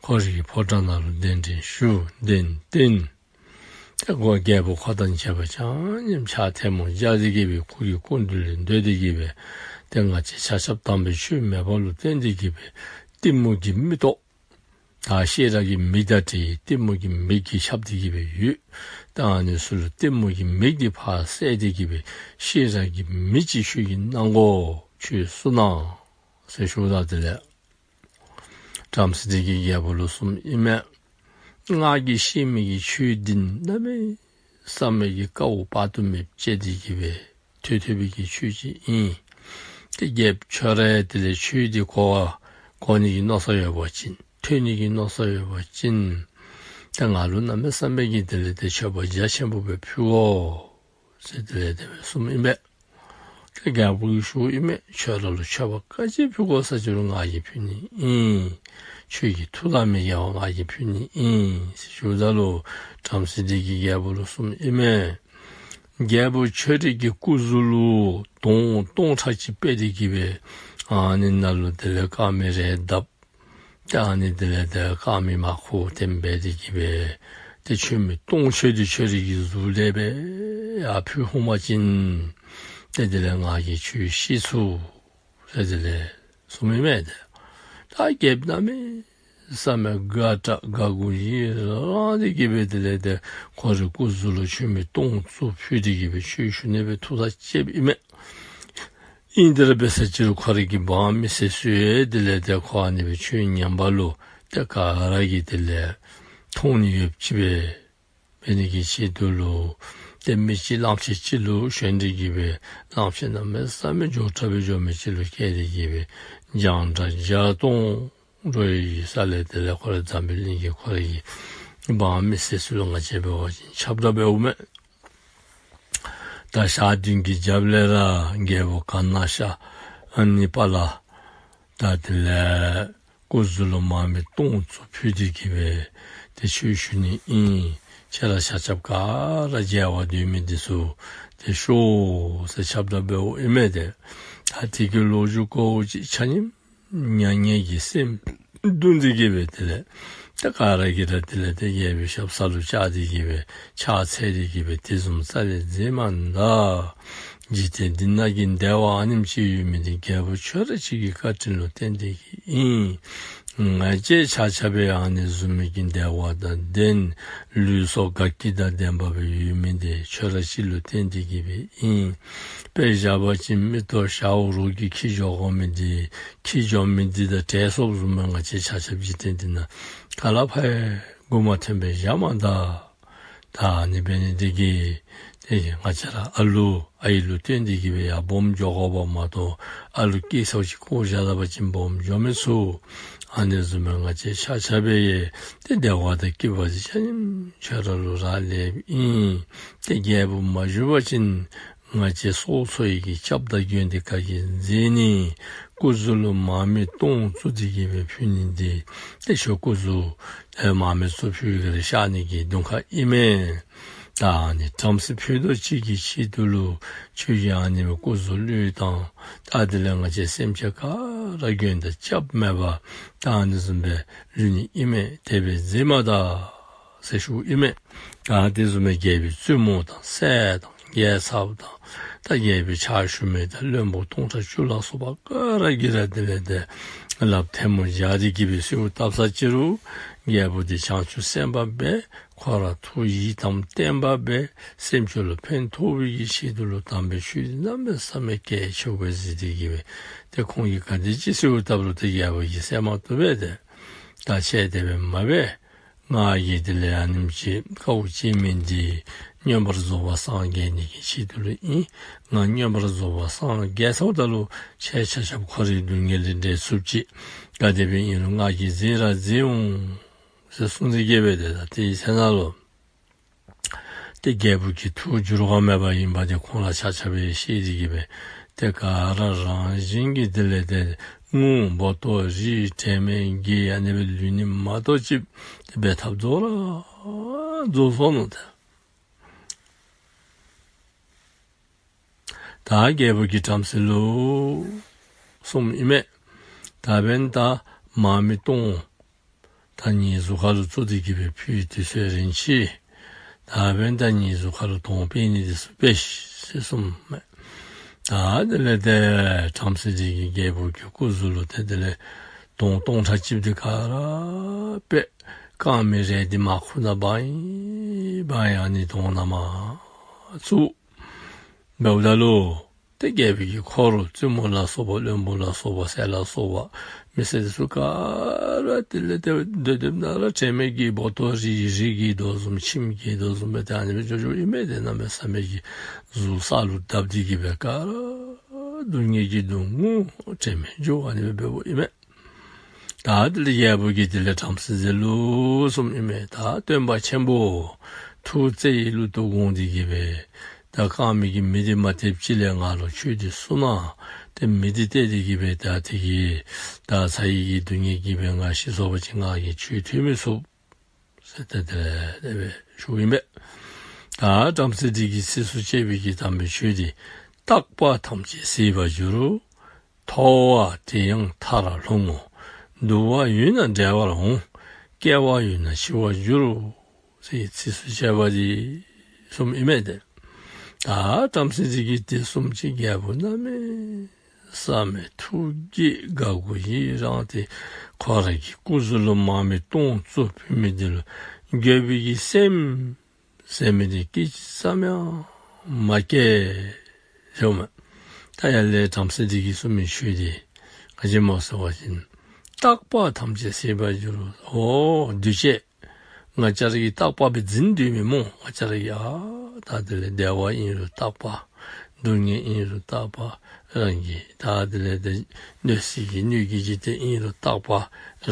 ཁོ་རའི་གི་ཕོ་བྲང་ནང་ལུ་གདན་འདྲེན་ཞུ། གདན་བཏིང་། ཏེ་ཁོ་རྒྱལ་པོ་ཁོ་དང་བཅས་པ་ཆ་མཉམ་ཕྱག་ཐལ་མོ་སྦྱར་ཏེ་གི་སྦེ་ཁོ་གི་སྐུ་མདུན་ལས་སྡོད་དེ་གི་སྦེ་ཏེ་ང་བཅས་ཆ་ཁྱབ་དམ་པའི་ཆོས་མེད་པ་ལུ་བརྟེན་ཏེ་གི་སྦེ་གཏི་མུག་གི་མིག་ཏོ་ད་ཤེས་རབ་ཀྱི་མིག་དང་འདྲ་བའི་གཏི་མུག་གི་མིག་གིས་ཁྱབ་སྟེ་གི་སྦེ་ཡོད། ད་ཨ་ནི་ཚུ་ལུ་གཏི་མུག་གི་མིག་འདི་ཕར་བསལ་ཏེ་གི་སྦེ་ཤེས་རབ་ཀྱི་མིག་ཅིག་ཁྱོད་ཀྱིས་གནང་དགོ། ཁྱོད་གསོལ་གནང་ཟེར་ཞུཝ་ད་དེ་ལས་བྲམ་ཟེ་དེ་གིས་རྒྱལ་པོ་ལུ་གསུངམ་ཨིན་མས། ང་གིས་ཤེས་མི་གི་ཆོས་འདི་གནམ་མེད་ས་མེད་ཀྱི་དཀའཝ་དཔག་ཏུ་མེདཔ་སྤྱད་དེ་གི་སྦེ་ཐོས་ཐོས་པའི་གི་ཆོས་ཅིག་ཨིན། ཏེ་རྒྱལཔོ་ཁྱོད་ར་དེ་ལས་ཆོས་འདི་གོ་བ་གོ་ནི་གི་མནོ་བསམ་ཡོད་པ་ཅིན་ཐོས་ནི་གི་མནོ་བསམ་ཡོད་པ་ཅིན་ཏེ་ང་ལུ་གནམ་མེད་ས་མེད་ཀྱི་དེ་ལས་ཏེ་མཆོད་པ་རྒྱ་ཆེན་པོ་སྦེ་ཕུལ་དགོ་ཟེར་དེ་ལས་དེ་སྦེ་གསུངམ་ཨིན་པས། ཏེ་རྒྱལ་པོ་གིས་ཞུཝ་ཨིན་མས། ཁྱོད་ར་ལུ་མཆོད་པ་ག་ཅི་ཕུལ་དགོ་ས་ཅི་རུང་ང་གིས་ཕུལ་ནི་ཨིན། ཁྱོད་ཀྱི་ཐུགས་དང་མི་འགལ་བ་ང་གིས་ཕུལ་ནི་ཨིན་ཟེར་ཞུཝ་ད་ལུ་བྲམ་ཟེ་དེ་གིས་རྒྱལ་པོ་ལུ་གསུངམ་ཨིན་མས། རྒྱལ་པོ་ཁྱོད་རའི་གི་སྐུ་གཟུགས་ལུ་དོང་སྟོང་ཕྲག་གཅིག་སྤེལ་ཏེ་གི་སྦེ་ཨ་ནི་ནང་ལུ་དེ་ལས་དཀར་མེ་རེ་བརྡབས། ཏེ་ཨ་ནི་དེ་ལས་ཏེ་དཀར་མེ་མར་ཁུ་དེམ་སྦེ་དེ་གི་སྦེ་ཏེ་མཆོད་མེ་སྟོང་མཆོད་དེ་ཁྱོད་རའི་གི་གཟུགས་ལས་སྦེ་ཡར་ཕུལ་འོང་པ་ཅིན་ཏེ་དེ་ལས་ང་གིས་ཁྱོད་ཤེས་ཚུགས་ཟེར་དེ་ལས་གསུངམ་ཨིན་མས། ཏེ་ད་རྒྱལཔོ་གནམ་མེད་ས་མེད་དགའ་དྲགས་དགའ་མགུ་ཡི་རངས་ཏེ་གི་སྦེ་དེ་ལས་ཏེ་ཁོ་རའི་སྐུ་གཟུགས་ལུ་མཆོད་མེ་སྟོང་ཚུ་ཕུལ་ཏེ་གི་སྦེ་ཆོས་ཞུ་ནི་སྦེ་ཐུགས་ཐག་བཅདཔ་ཨིན་མས། ཨིན་དེ་ར་འབད་ས་ཅི་རུང་ཁོ་རའི་གི་འབངས་མི་སེར་ཚུ་ཡང་དེ་ལས་ཏེ་ཁོ་ཨ་ནི་སྦེ་ཆོས་ཉན་པ་ལུ་ཏེ་ག་ར་གིས་དེ་ལས་མཐོང་ནི་ཡོདཔ་ཅིག་སྦེ་ འབད་ནི་གི་ཆེད་དུ་ལུ་ཏེ་མི་ཅིག་གླངམོ་ཆེ་ཅིག་ལུ་ཞོན་ཏེ་གི་སྦེ་གླངམོ་ཆེ་གནམ་མེད་ས་མེད་མགྱོགས་དྲགས་སྦེ་འགྱོ་མི་ཅིག་ལུ་བཀལ་ཏེ་གི་སྦེ་རྒྱང་གྲགས་བརྒྱ་སྟོང་འགྲོ་བའི་ས་ལས་དེ་ལས་ཁོ་ར་འཛམ་བུ་གླིང་གི་ཁོ་རའི་འབངས་མི་སེར་ཚུ་ལུ་ང་བཅས་འབད་བ་ཅིན་ཁྱབ་བརྡལ་འབདཝ་མས། ད་ཞག་བདུན་གྱི་རྒྱབ་ལས་ར་རྒྱལ་པོ་ག་ན་ཤ་ཨ་ནི་པ་ལ་ད་དེ་ལས་སྐུ་གཟུགས་ལུ་མར་མེ་སྟོང་བཅུ་ཕུལ་ཏེ་གི་སྦེ་ཏེ་ཆོས་ཞུ་ནི་ཨིན། ཁྱེད་ར་ཆ་ཁྱབ་ག་ར་མཇལ་བར་འདོད་མི་འདི་ཚུ་ཏེ་ཤོག་ཟེར་ཁྱབ་བརྡལ་འབདཝ་ཨིན་མས་ཏེ། ད་དེ་གི་ལོ་རྒྱུས་གོཝ་ཅིག་ཆ་མཉམ་མྱ་ངན་གྱི་སེམས་གདུང་སྟེ་གི་སྦེ་དེ་ལས་ད་ག་ར་གིས་ར་དེ་ལས་ཏེ་རྒྱལ་པོའི་ཞབས་ས་ལུ་བཅར་ཏེ་གི་སྦེ་ཕྱག་འཚལ་ཏེ་གི་སྦེ་དེ་བཟུམ་རྩ་ལས་མཛད་མ་ད། འཇིག་རྟེན་འདི་ནང་གི་བདེ་བ་ཨ་ནེམ་ཅིག་ཡོད་མི་འདི་རྒྱལ་པོ་ཁྱོད་ར་གཅིག་གི་བཀའ་དྲིན་ལུ་བརྟེན་ཏེ་གི་ཨིན། ང་བཅས་ཆ་ཁྱབ་སྦེ་ཨ་ནི་བཟུམ་མའི་གི་བདེ་བ་དང་ལྡན་ལུས་སྲོག་དགའ་སྐྱིད་དང་ལྡན་པ་སྦེ་ཡོད་མི་འདི་ཁྱོད་ར་གཅིག་ལུ་བརྟེན་ཏེ་གི་སྦེ་ཨིན། དཔེ་བཞག་པ་ཅིན་མེ་ཏོག་ཞརཝ་རོགས་ཀྱིས་འཁྱིད་འགྱོ་དགོ་མི་འདི་འཁྱིད་འགྱོ་མི་འདི་དང་བྲལ་སོངམ་བཟུམ་སྦེ་ང་བཅས་ཆ་ཁྱབ་འཇིག་རྟེན་འདི་ནང་ག་ལ་ཕར་མགུ་མ་ཐོན་པར་བཞག་མ་ད། ད་ཨ་ནི་འབད་ནི་འདི་གིས་ཏེ་ང་བཅས་ར་ཨ་ལུ་ཨའི་ལུ་བརྟེན་ཏེ་གི་སྦེ་ཡར་སྦོམ་འགྱོ་དགོ་པ་མ་གཏོགས་ཨ་ལུ་སྐྱེས་སོ་ཅིག་བཀོ་བཞག་ད་པ་ཅིན་སྦོམ་འགྱོ་མི་ཚུགས། ཨ་ནི་བཟུམ་སྦེ་ང་བཅས་ཆ་ཁྱབ་སྦེ་ཡང་ཏེ་བདེ་བ་དང་སྐྱིད་པ་འདི་ཆ་མཉམ་ཁྱོད་ར་ལུ་རག་ལསཔ་ཨིན། ཏེ་རྒྱལ་པོ་མ་བཞུགས་པ་ཅིན་ང་བཅས་སྲོག་འཚོ་ནི་གི་སྐྱབས་དང་མགོན་འདི་ག་གིས་མཛད་ནི། སྐུ་གཟུགས་ལུ་མར་མེ་སྟོང་བཅུ་འདི་གི་སྦེ་ཕུལ་ནི་འདི་ཏེ་ཁྱོད་སྐུ་གཟུགས་ཨེ་མར་མེ་བཅུ་ཕུལ་གི་ར་གཤགས་ནི་གི་གདོང་ཁར་ཨིན་མས། ད་ཨ་ནི་བྲམ་ཟེ་ཕུད་རྡོག་གཅིག་གི་ཆེད་དུ་ལུ་ཁྱོད་ཀྱིས་ཨ་ནི་སྦེ་སྐུ་གཟུགས་བློས་བཏང་། ད་དེ་ལས་ང་བཅས་སེམས་ཅན་ག་ར་མགོན་དང་སྐྱབས་མེད་པར་ད་ཨ་ནི་བཟུམ་སྦེ་ལུས་ནི་ཨིན་མས། དེ་སྦེ་མཛད་མ་ད་ཟེར་ཞུཝ་ཨིན་མས། ད་དེ་བཟུམ་སྦེ་རྒྱལ་པོའི་བཙུན་མོ་དང་སྲས་དང་རྒྱལ་ཚབ་དང་ད་རྒྱལ་པོའི་ཕྱག་ཞུ་མི་དང་བློན་པོ་སྟོང་ཕྲག་བཅུ་ལ་སོགས་པ་ག་ར་གིས་ར་དེ་ལས་ཏེ་ལགཔ་ཐལ་མོ་སྦྱར་ཏེ་གི་སྦེ་གསོལཝ་བཏབ་ས་ཅི་རུང་རྒྱལ་པོ་འདི་བྱང་ཆུབ་སེམས་དཔའ་སྦེ་ཁོ་ར་ཐུགས་ཡི་དམ་བརྟན་པ་སྦེ་སེམས་ཅན་ལུ་ཕན་ཐོགས་པའི་གི་ཆེད་དུ་ལུ་དམ་པའི་ཆོས་འདི་གནམ་མེད་ས་མེད་གལ་ཆེཝ་སྦེ་གཟིགས་ཏེ་གི་སྦེ་ཏེ་ཁོང་གིས་ག་དེ་ཅིག་གསོལཝ་བཏབ་རུང་ཏེ་རྒྱལ་པོ་གིས་གསན་མ་བཏུབ་པས་ཏེ། ད་ཁྱེད་དེ་སྦེ་མ་འབད། ང་གིས་དེ་ལས་ཨ་ནེམ་ཅིག་དཀའཝ་སྤྱད་མི་འདི་མངོན་པར་རྫོགས་པར་སངས་རྒྱས་ནི་གི་ཆེད་དུ་ལུ་ཨིན། ང་མངོན་པར་རྫོགས་པར་སངས་རྒྱས་ཚརཝ་ད་ལུ་ཁྱེད་ཆ་ཁྱབ་འཁོར་བའི་སྡུག་བསྔལ་ལས་འདྲེན་ཚུགསཔ་ཅིག་ག་དེ་སྦེ་ཨིན་རུང་ང་གིས་མཛད་ར་མཛད་འོང་ཟེར་གསུངས་ཏེ་གི་སྦེ་ཏེ་ད་དེའི་ཚེ་ན་ལུ་ཏེ་རྒྱལ་པོ་གི་ཐུགས་འགྱུར་བ་མེད་པ་ཨིན་པ་འདི་ཁོང་ར་ཆ་ཁྱབ་སྦེ་ཤེས་ཏེ་གི་སྦེ་ཏེ་ག་ར་རང་བཞིན་གྱིས་དེ་ལས་ཏེ་རྔུལ་འབོ་ཏོ་རི་དྲན་མེད་ཀྱི་ཨ་ནི་སྦེ་ལུས་ནི་མ་གཏོགས་ཅིག་ཏེ་འབད་ཐབས་རྫོགས་ར་རྫོགས་སོ་ནུག་ཏེ། ད་རྒྱལ་པོ་གིས་བྲམ་ཟེ་ལུ་གསུངམ་ཨིན་མས། ད་འབདན་ད་མར་མེ་སྟོང་ད་ངེའི་གཟུགས་ཁར་ལུ་བཙུགས་ཏེ་གི་སྦེ་ཕུལ་ཏེ་ཚུན་རིན་ཆེ། ད་འབདན་ད་ངེའི་གཟུགས་ཁར་ལུ་དོང་པེ་ནི་འདི་ཚུ་པེ་ཤིག་ཟེར་གསུངམ་མས། ད་དེ་ལས་ཏེ་བྲམ་ཟེ་འདི་གིས་རྒྱལ་པོ་གི་སྐུ་གཟུགས་ལུ་ཏེ་དེ་ལས་དོང་སྟོང་ཕྲག་གཅིག་འདི་ག་ར་པེ་རྐངམ་གི་རས་འདི་མར་ཁུ་ནང་སྦང་ཡི་སྦང་ཡི་ཨ་ནི་དོང་ནང་མར་བཙུགས། འབདཝ་ད་ལུ་ཏེ་རྒྱལ་པོ་གི་འཁོར་བཙུན་མོ་ལ་སོགས་པ་བློན་པོ་ལ་སོགས་པ་སྲས་ལ་སོགས་པ་མི་སེར་འདི་ཚུ་ག་ར་དེ་ལས་ཏེ་སྡོད་སྡོདཔ་ད་ར་དྲན་མེད་ཀྱི་འབོ་ཏོ་རི་རི་གི་དོ་བཟུམ་ཁྱིམ་གྱི་དོ་བཟུམ་སྦེ་ཏེ་ཨ་ནི་སྦེ་འགྱོ་འགྱོཝ་ཨིན་མས། ཏེ་གནམ་མེད་ས་མེད་ཀྱི་གཟུགས་ས་ལུ་བརྡབས་ཏེ་གི་སྦེ་ག་ར་སྡུག་བསྔལ་གྱིས་གདུང་ངུ་དྲན་མེད་འགྱོ་ཨ་ནི་སྦེ་འབདཝ་ཨིན་མས། ད་དེ་ལས་རྒྱལ་པོ་གིས་དེ་ལས་བྲམ་ཟེ་འདི་ལུ་གསུངམ་ཨིན་མས། ད་སྟོན་པ་ཆེན་པོ་ཐུགས་བརྩེ་བའི་གླུ་དུ་དགོངས་ཏེ་གི་སྦེ་ད་རྐངམ་གི་མེ་འདི་མ་ཐེབས་ཅིག་ལས་ང་ལུ་ཁྱོད་འདི་གསོ་གནང་། ཏེ་མེ་འདི་གཏད་དེ་གི་སྦེ་ད་དེ་གིས་ད་ཚ་བའི་གི་སྡུག་བསྔལ་གྱིས་སྦེ་ང་ཤི་སོང་པ་ཅིན་ང་གིས་ཁྱོད་ཐུབ་མི་ཚུགས་ཟེར་ཏེ་དེ་སྦེ་ཞུཝ་ཨིན་པས། ད་བྲམ་ཟེ་འདི་གིས་ཚིགས་སུ་བཅད་པའི་གི་དམ་པའི་ཆོས་འདི་རྟག་པ་ཐམས་ཅད་ཟད་པར་འགྱུར། མཐོ་བ་དེ་ཡང་མཐར་ལྷུང་ངོ་། འདུ་བ་ཡོད་ན་འབྲལ་བར་འོང་། སྐྱེ་བ་ཡོད་ན་འཆི་བར་འགྱུར། ཟེར་ཚིགས་སུ་བཅད་པ་འདི་གསུངམ་ཨིན་མས་ཏེ། ད་བྲམ་ཟེ་འདི་གིས་དེ་གསུངམ་ཅིག་རྒྱལ་པོ་གནམ་མེད་ས་མེད་ཐུགས་དགྱེས་དགའ་མགུ་ཡི་རངས་ཏེ་ཁོ་ར་གི་སྐུ་གཟུགས་ལུ་མར་མེ་སྟོང་བཅུ་ཕུལ་མི་འདི་ལུ་འགྱོད་པའི་གི་སེམས་ཟེར་མི་འདི་སྐད་ཅིག་ཙམ་ཡང་མ་སྐྱེས་ཟེརཝ་མས། ད་ཡར་ལས་བྲམ་ཟེ་འདི་གིས་གསུངས་མི་ཆོས་འདི་ག་ཅི་སྨོ་ཟེར་བ་ཅིན་རྟག་པ་ཐམས་ཅད་ཟད་པར་འགྱུར། འོ་འདུས་བྱས་ ང་བཅས་ར་གིས་རྟག་པ་སྦེ་འཛིན་སྡོད་མི་སྨོ། ང་བཅས་ར་གིས་ཨ་ད་དེ་ལས་བདེ་བ་ཨིན་རུང་རྟག་པ། སྡུག་བསྔལ་ཨིན་རུང་རྟག་པ། རང་གི་ད་དེ་ལས་ཏེ་གནོད་སེལ་གྱི་སྣོད་ཀྱི་འཇིག་རྟེན་ཨིན་རུང་རྟག་པ།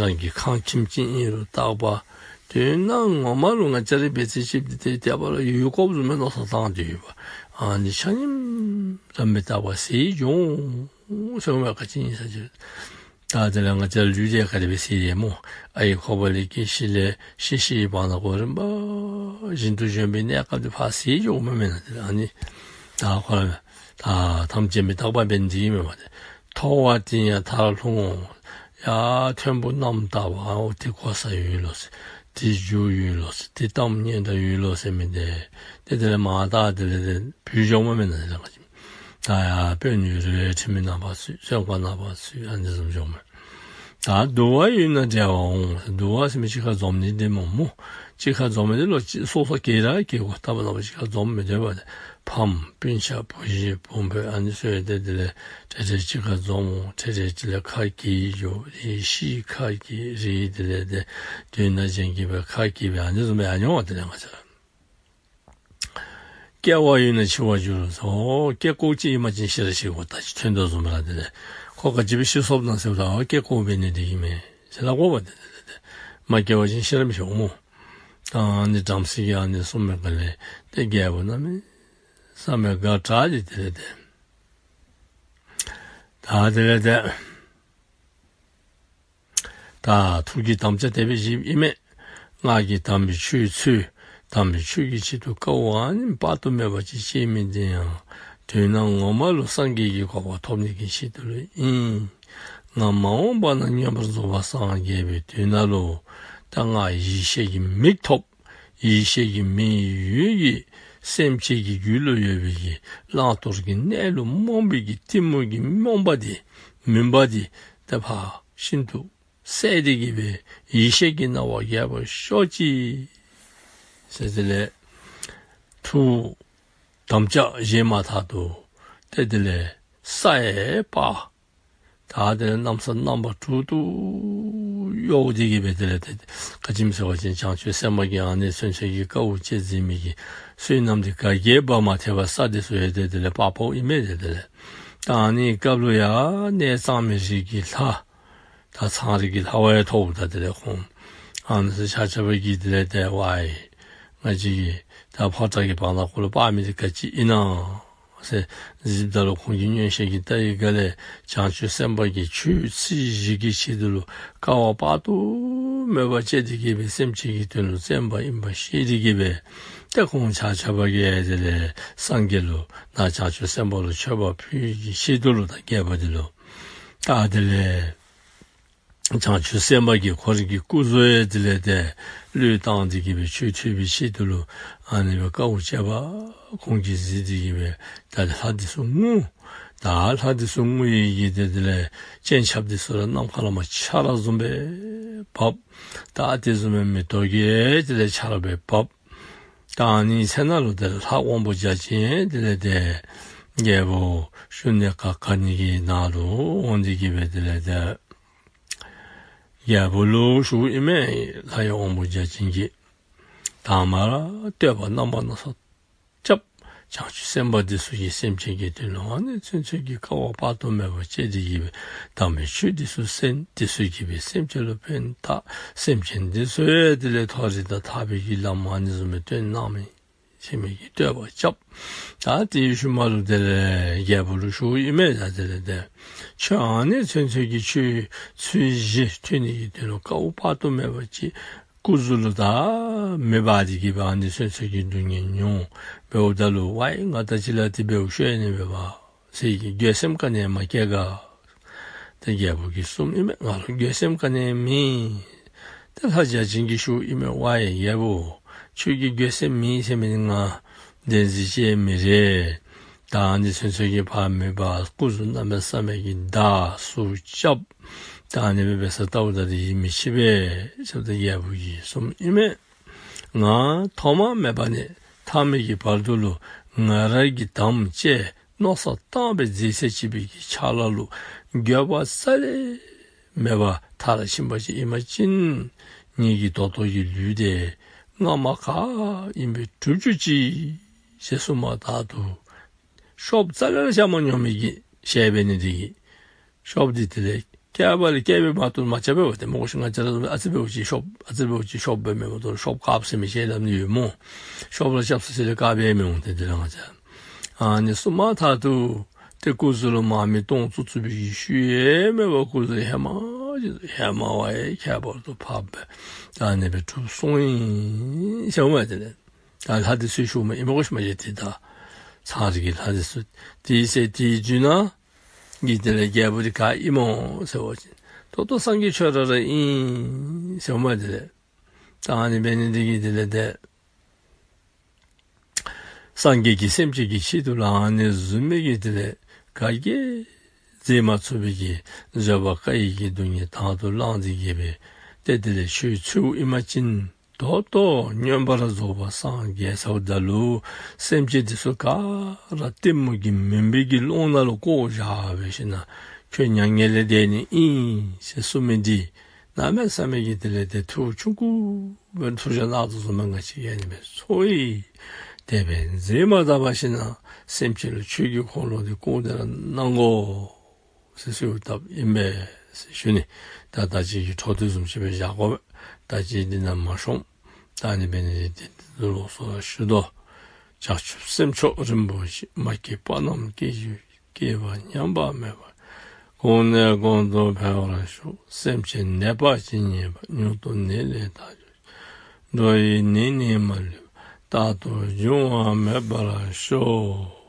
རང་གི་ཁང་ཁྱིམ་ཅིག་ཨིན་རུང་རྟག་པ། དོན་ངོ་མ་ལུ་ང་བཅས་ར་འབད་ཚེ་ཅིག་ཏེ་དེ་བ་ལུ་ཡུལ་དཀརཔོ་བཟུམ་སྦེ་མནོ་བསམ་བཏང་སྡོད་ཡོདཔ། ཨ་ནི་ཆ་མཉམ་ར་མི་རྟག་པ་ཟད་འགྱོ་འོང་ཟེར་མི་ག་ཅི་ཨིན་ས་ཅི། ད་དེ་ལས་ང་བཅས་ལུས་འདི་ག་དེ་སྦེ་ཟད་ཡི་སྨོ། ཨའི་ཁོག་པ་ལས་སྐྱེས་ཤི་ལས་ཤི་ཤི་བའི་བར་ན་གོ་རིམ་པ་བཞིན་དུ་བཞོན་པའི་གནས་སྐབས་འདི་ཕར་ཟད་འགྱོཝ་མས་མེན་ན། དེ་ལས་ཨ་ནི་ད་ཁོ་ར་ད་ཐམས་ཅད་མི་རྟག་པ་འབད་ནི་འདི་ཨིན་མས་པ། ཏེ་ཐོ་བ་དེ་ཡང་མཐར་ལྷུང་ངོ་། ཡ་མཐོན་པོ་གནམ་ལྟ་བུ། ཨའོ་དེ་གོ་ས་ཡོད་ལོ་ཟེར། དེ་རྒྱུ་ཡོད་ལོ་ཟེར། དེ་གཏམ་སྙན་གྲགས་ཡོད་ལོ་ཟེར་མི་འདི་ཏེ་དེ་ལས་མར་ད་དེ་ལས་ཏེ་བུད་འགྱོཝ་མས་མེན་ན། དེ་ལས་ད་ཡ་དཔོན་ཡོད་རུང་ཁྲིམས་མི་ནག་པ་ཚུད། བཙོན་ཁང་ནག་པ་ཚུད། ཨ་ནི་བཟུམ་འགྱོཝ་མས། ད་དུ་བ་ཡོད་ན་འབྲེལ་བ་འོང་། དུ་བ་ཟེར་མི་གཅིག་ཁར་འཛོམས་ནི་འདི་སྨོ་སྨོ། གཅིག་ཁར་འཛོམས་མི་འདི་ལུ་སོ་སོ་གིས་ར་གིས་གོ་ལྟ་བུ་ནང་པ་གཅིག་ཁར་འཛོམས་མི་འདོད་པ་ཏེ། ཕམ་སྤུན་ཆ་བུ་གཞི་བུ་འབོད་ཨ་ནི་ཚུ་ཡང་ཏེ་དེ་ལས་ཁྲེ་ཁྲེ་གཅིག་ཁར་འཛོམས་འོང་། ཁྲེ་ཁྲེ་དེ་ལས་ཁ་གྱེས་འགྱོ། རེ་ཤི་ཁ་གྱེས། རེ་དེ་ལས་ཏེ་དོན་ན་ཅན་གྱིས་སྦེ་ཁ་གྱེས་སྦེ་ཨ་ནི་བཟུམ་སྦེ་ཨ་ནི་འོང་། དེ་ལས་ང་བཅས་ར་སྐྱེ་བ་ཡོད་ན་འཆི་བར་འགྱུར་རོ་ཟེར། ཨོ་སྐྱེ་སྐོར་ཅིག་ཨིན་པ་ཅིན་ཤི་ར་ཤི་དགོ། ད་ཅི་ཐོན་དོ་བཟུམ་ར་དེ་ལས་ཁོ་ག་ཅི་སྦེ་ཤི་སོཔ་ཨིན་ན་ཟེརཝ་ད་ཨོ་སྐྱེ་སྐོར་འབད་ནི་འདི་གིས་མས་ཟེར་སླབ་དགོ་པ། དེ་ལས་ཏེ་མ་སྐྱེ་བ་ཅིན་ཤི་ར་མི་ཤི་འོང་སྨོ། ད་ཨ་ནི་བྲམ་ཟེ་གིས་ཨ་ནི་གསུངས་མི་ག་ལས་ཏེ་རྒྱལ་པོ་གནམ་མེད་ས་མེད་དགའ་དྲགས་ཏེ་དེ་ལས་ཏེ་ད་དེ་ལས་ཏེ་ད་ཐུགས་ཀྱི་དམ་བཅའ་དེ་སྦེ་བཞེསཔ་ཨིན་མས། ང་གིས་དམ་པའི་ཆོས་འཚོལ། དམ་པའི་ཆོས་ཀྱི་ཆེད་དུ་དཀའ་བ་ཨ་ནི་དཔག་ཏུ་མེད་པ་ཅིག་སྤྱད་མི་འདི་ཡང་དོན་ངོ་མ་ལུ་སངས་རྒྱས་ཀྱི་གོ་འཕང་ཐོབ་ནི་གི་ཆེད་དུ་ལུ་ཨིན། ང་མ་འོངས་པ་ན་མངོན་པར་རྫོགས་པར་སངས་རྒྱས་པའི་དུས་ན་ལུ་ད་ང་ཡེ་ཤེས་ཀྱི་མིག་ཐོབ། ཡེ་ཤེས་ཀྱི་མིག་ཡོད་ཀྱི་སེམས་ཅན་གྱི་རྒྱུད་ལུ་ཡོད་པའི་གི་བླང་དོར་གྱི་གནས་ལུགས་རྨོངས་པའི་གི་གཏི་མུག་གི་རྨོངས་པ་འདི་མུན་པ་འདི་ད་ཕར་ཤིན་ཏུ་བསལ་ཏེ་གི་སྦེ་ཡེ་ཤེས་ཀྱི་སྣང་བ་རྒྱས་པར་ཤོག་ཅིག་ཟེར་དེ་ལས་ཐུགས་དམ་བཅའ་བཞེས་མ་ཐག་ཏུ་ཏེ་དེ་ལས་ས་ཡང་སྤར། ད་དེ་ལས་གནམ་ས་རྣམ་པ་དྲུག་ཏུ་གཡོ་སྟེ་གི་སྦེ་དེ་ལས་ཏེ་ག་ཅི་སྨོ་ཟེར་བ་ཅིན་བྱང་ཆུབ་སེམས་དཔའ་གིས་ཨ་ནི་ཚུན་ཚོད་ཀྱི་དཀའཝ་སྤྱད་མཛད་མི་གི་བསོད་ནམས་འདི་ག་གིས་འབག་མ་ཐེག་པར་ས་འདི་ཚུ་ཡང་ཏེ་དེ་ལས་སྤརཝ་ཨིན་མས། ཏེ་དེ་ལས་ད་ཨ་ནི་སྐབས་ལུ་ཡང་གནས་གཙང་མའི་རིགས་ཀྱི་ལྷ་ད་ཚངས་རིས་ཀྱི་ལྷ་བ་ཡང་ཐོབ། ད་དེ་ལས་ཁོང་ཨ་ནི་ཚུ་ཆ་ཁྱབ་ཀྱིས་དེ་ལས་ཏེ་ཝའི་ང་བཅས་ཀྱི་ད་ཕོ་བྲང་གི་བར་ན་ཁོ་ལུ་སྤར་མི་འདི་ག་ཅི་ཨིན་ན་ཟེར་གཟིགསཔ་ད་ལུ་ཁོང་གིས་མངོན་ཤེས་ཀྱིས་བལྟ་བའི་སྒང་ལས་བྱང་ཆུབ་སེམས་དཔའ་གིས་ཆོས་ཚུལ་བཞི་གི་ཆེད་དུ་ལུ་དཀའ་བ་དཔག་ཏུ་མེད་པ་སྤྱད་དེ་གི་སྦེ་སེམས་ཅན་གྱི་དོན་ལུ་བརྩོན་པ་ཨིན་པ་ཤེས་ཏེ་གི་སྦེ་ཏེ་ཁོང་ཆ་ཁྱབ་ཀྱིས་དེ་ལས་སངས་རྒྱས་ལུ་ནཱ་བྱང་ཆུབ་སེམས་དཔའ་ལུ་མཆོད་པ་ཕུལ་གྱི་ཆེད་དུ་ལུ་ད་རྒྱལ་པོ་འདི་ལུ་ད་དེ་ལས་བྱང་ཆུབ་སེམས་དཔའ་གིས་ཁོ་རའི་གི་སྐུ་གཟུགས་ཡང་དེ་ལས་ཏེ་བློས་བཏང་སྟེ་གི་སྦེ་ཆོས་ཐོས་པའི་ཆེད་དུ་ལུ་ཨ་ནི་སྦེ་དཀའཝ་སྤྱད་པ་ཁོང་གིས་གཟིགས་ཏེ་གི་སྦེ་ད་ལྷ་འདི་ཚུ་ངུ། ད་ལྷ་འདི་ཚུ་ངུ་ཡི་གི་ཏེ་དེ་ལས་སྤྱན་ཆབ་འདི་ཚུ་ར་ནམ་མཁའ་ལས་མར་ཆར་བཟུམ་སྦེ་བབས། ད་དེ་བཟུམ་སྦེ་མེ་ཏོག་གི་དེ་ལས་ཆར་སྦེ་བབས། ད་ཨ་ནི་ཚེ་ན་ལུ་ཏེ་ལྷ་དབང་པོ་བརྒྱ་བྱིན་དེ་ལས་ཏེ་རྒྱལ་པོ་ཤུ་ནེ་ཀ་ག་ནི་གི་ནང་ལུ་འོང་སྟེ་གི་སྦེ་དེ་ལས་ཏེ་རྒྱལ་པོ་ལུ་ཞུཝ་ཨིན་མས། ལྷ་ཡི་དབང་པོ་བརྒྱ་བྱིན་གྱིས་དང་པ་ར་བསྟོད་པ་རྣམ་པ་སྣ་ཚོགས་རྐྱབ། བྱང་ཆུབ་སེམས་དཔའ་འདི་ཚུ་གིས་སེམས་ཅན་གྱི་དོན་ལུ་ཨ་ནི་ཚུན་ཚོད་ཀྱི་དཀའ་བ་དཔག་ཏུ་མེད་པ་སྤྱད་དེ་གི་སྦེ་དམ་པའི་ཆོས་འདི་ཚུ་གསན། འདི་ཚུ་གིས་སྦེ་སེམས་ཅན་ལུ་ཕན་བཏགས། སེམས་ཅན་འདི་ཚུ་ཡང་དེ་ལས་མཐོ་རིས་དང་ཐར་པའི་གི་ལམ་ཨ་ནི་བཟུམ་སྦེ་སྟོན་གནང་མི་ཟེར་མི་གི་བསྟོད་པ་རྐྱབ། ད་དེའི་ཤུལ་མ་ལུ་དེ་ལས་རྒྱལ་པོ་ལུ་ཞུཝ་ཨིན་མས། ད་དེ་ལས་ཏེ་ཁྱོད་ཨ་ནི་ཚུན་ཚོད་ཀྱི་ཆོས་ཚུལ་བཞི་ཐོས་ནི་གི་དོན་ལུ་དཀའཝ་དཔག་ཏུ་མེད་པ་ཅིག་སྐུ་གཟུགས་ལུ་ད་མེ་འབར་ཏེ་གི་སྦེ་ཨ་ནི་ཚུན་ཚོད་ཀྱི་སྡུག་བསྔལ་མྱོང་འབདཝ་ད་ལུ་ཝའི་ང་ད་ཅི་ལས་དེ་འབདཝ་ཤེས་ནི་མེད་པ་ཟེར་གྱི་འགྱོད་སེམས་ག་ནི་ཡང་མ་སྐྱེ་ག། ཏེ་རྒྱལ་པོ་གིས་གསུངམ་ཨིན་མས། ང་ལུ་འགྱོད་སེམས་ག་ནི་ཡང་མེད། ཏེ་ལྷ་བརྒྱ་བྱིན་གྱིས་ཞུཝ་ཨིན་མས། ཝའི་རྒྱལ་པོ་ཁྱོད་ཀྱིས་འགྱོད་སེམས་མེད་ཟེར་མི་ནི་ང་བདེན་འཛིན་བྱས་མི་རེ། ད་ཨ་ནི་ཚུན་ཚོད་ཀྱི་ཕར་མེ་འབར་སྐུ་གཟུགས་གནམ་མེད་ས་མེད་ཀྱི་འདར་ཟུག་རྐྱབ། ད་ཨ་ནི་སྦེ་འབད་ས་ལྟཝ་ད་ཏེ་ཡིད་མི་ཆེས་པས་ཟེརཝ་ད་རྒྱལ་པོ་གིས་གསུངམ་ཨིན་མས། ང་ཐོག་མ་མེད་པ་ནས་ཐ་མའི་གི་བར་དུ་ལུ་ང་ར་གིས་དམ་བཅས་མནོ་བསམ་བཏང་སྦེ་མཛད་ཚད་ཅིག་པའི་གི་ཆ་ལ་ལུ་འགྱོད་པ་རྩ་ལས་མེད་པར་མཐར་ཕྱིན་པ་ཅིག་ཨིན་པ་ཅིན་ ངེ་གི་ད་ལྟོ་གི་ལུས་འདི་སྔ་མ་ག་ཨིན་པའི་གྲུབ་གྱུར་ཅིག་ཟེར་གསུངམ་ད་ལུ་ཤོབ་རྩ་ལས་ར་བཞག་མ་མྱོང་མི་གི་ཤེས་པ་ནི་འདི་གིས་ཤོབ་འདི་དེ་ལས་བསྐལ་པ་ལས་བསྐལ་པའི་མ་ཐུབ་མ་ཆགས་པས་ཏེ་སྨོ། ཤོབ་ང་བཅས་ར་ཨ་ཙི་འབདཝ་ཅིག་ཤོབ་ཨ་ཙི་འབདཝ་ཅིག་ཤོབ་འབད་མི་འབདཝ་ད་ཤོབ་དཀརཔོ་ཟེར་མི་ཅིག་ལམ་ནི་ཡོད་སྨོ། ཤོབ་ལ་ཤོབ་ཟེར་ལས་དཀརཔོ་ཡང་མི་འོང་ཏེ་དེ་ལས་ང་བཅས་ཨ་ནི་གསུངམ་ད་ལུ་ཏེ་སྐུ་གཟུགས་ལུ་མར་མེ་སྟོང་བཙུགས་བཙུགས་པའི་ཤུལ་ཡང་མེད་པར་སྐུ་གཟུགས་ཧེ་མ་ཧེ་མ་བ་ཡང་ཁྱད་པར་དུ་འཕགས་པའི་ད་ཨ་ནི་སྦེ་གྲུབ་སོང་ཡི་ཟེརཝ་མས། དེ་ལས་ད་ལྷ་འདི་ཚུ་ཞུཝ་མས། ཨིན་མས་གོ་ཤེས་མས། ཏེ་ད་ཚངས་རིས་ཀྱི་ལྷ་འདི་ཚུ་དེའི་ཚེ་དེའི་དུས་ན་གི་དེ་ལས་རྒྱལ་པོ་འདི་ག་ཨིནམ་སྨོ་ཟེར་བ་ཅིན་ད་ལྟོ་སངས་རྒྱས་ཁྱོད་ར་ར་ཨིན་ཟེརཝ་མས། དེ་ལས་ད་ཨ་ནི་འབད་ནི་འདི་གིས་དེ་ལས་ཏེ་སངས་རྒྱས་ཀྱིས་སེམས་ཅན་གྱི་ཆེད་དུ་ལུ་ཨ་ནི་བཟུམ་མའི་གི་དེ་ལས་ག་གིས་མཛད་མ་ཚུགས་པའི་གི་བཟོད་པ་དཀའ་བའི་གི་སྡུག་བསྔལ་དང་དུ་བླངས་ཏེ་གི་སྦེ་ཏེ་དེ་ལས་ཆོས་ཚུ་ཨིན་མ་ཅིན་ད་ལྟོ་མངོན་པར་རྫོགས་པར་སངས་རྒྱས་ཚརཝ་ད་ལུ་སེམས་ཅན་འདི་ཚུ་ག་ར་གཏི་མུག་གི་མུན་པའི་གི་ཀློང་ནང་ལུ་བཀོ་བཞག་སྦེ་ཞིནམ་ལས་ཁྱོད་མྱ་ངན་ལས་འདས་ནི་ཨིན་ཟེར་གསུངས་མི་འདི་གནམ་མེད་ས་མེད་ཀྱི་དེ་ལས་ཏེ་ཐུགས་ཆུང་ཀུ་སྦེ་ཐུགས་རྗེ་གནང་དོ་བཟུམ་སྦེ་ང་བཅས་ཀྱིས་ཨ་ནི་སྦེ་ཚོར་ཡི། དེ་སྦེ་འཛིན་མ་བཏང་པར་ཞིནམ་ལས་སེམས་ཅན་ལུ་ཆོས་ཀྱི་འཁོར་ལོ་འདི་བསྐོར་ཏེ་ར་གནང་དགོ་ཟེར་གསོལཝ་བཏབ་ཨིན་པས་ཟེར་ཞུ་ནི། ད་ད་ཅི་གི་འཕྲོ་དེ་བཟུམ་ཅིག་སྦེ་བཞག་དགོ་པས། ད་ཅི་འདི་ནང་མ་ཤོངམ། ད་ཨ་ནི་འབད་ནི་འདི་ཏེ་ཏེ་ལོགས་སུ་ཞུ་དོ། བྱང་ཆུབ་སེམས་མཆོག་རིན་པོ་ཆེ། མ་སྐྱེས་པ་རྣམས་སྐྱེ་གྱུར་ཅིག། སྐྱེས་པ་ཉམས་པ་མེད་པ། གོང་ནས་གོང་དུ་འཕེལ་བར་ཤོག། སེམས་ཅན་ནད་པ་ཇི་སྙེད་པ། མྱུར་དུ་ནད་ལས་ཐར་གྱུར་ཅིག། འགྲོ་བའི་ནད་ནི་མ་ལུས་པ། རྟག་ཏུ་འབྱུང་བ་མེད་པར་ཤོག།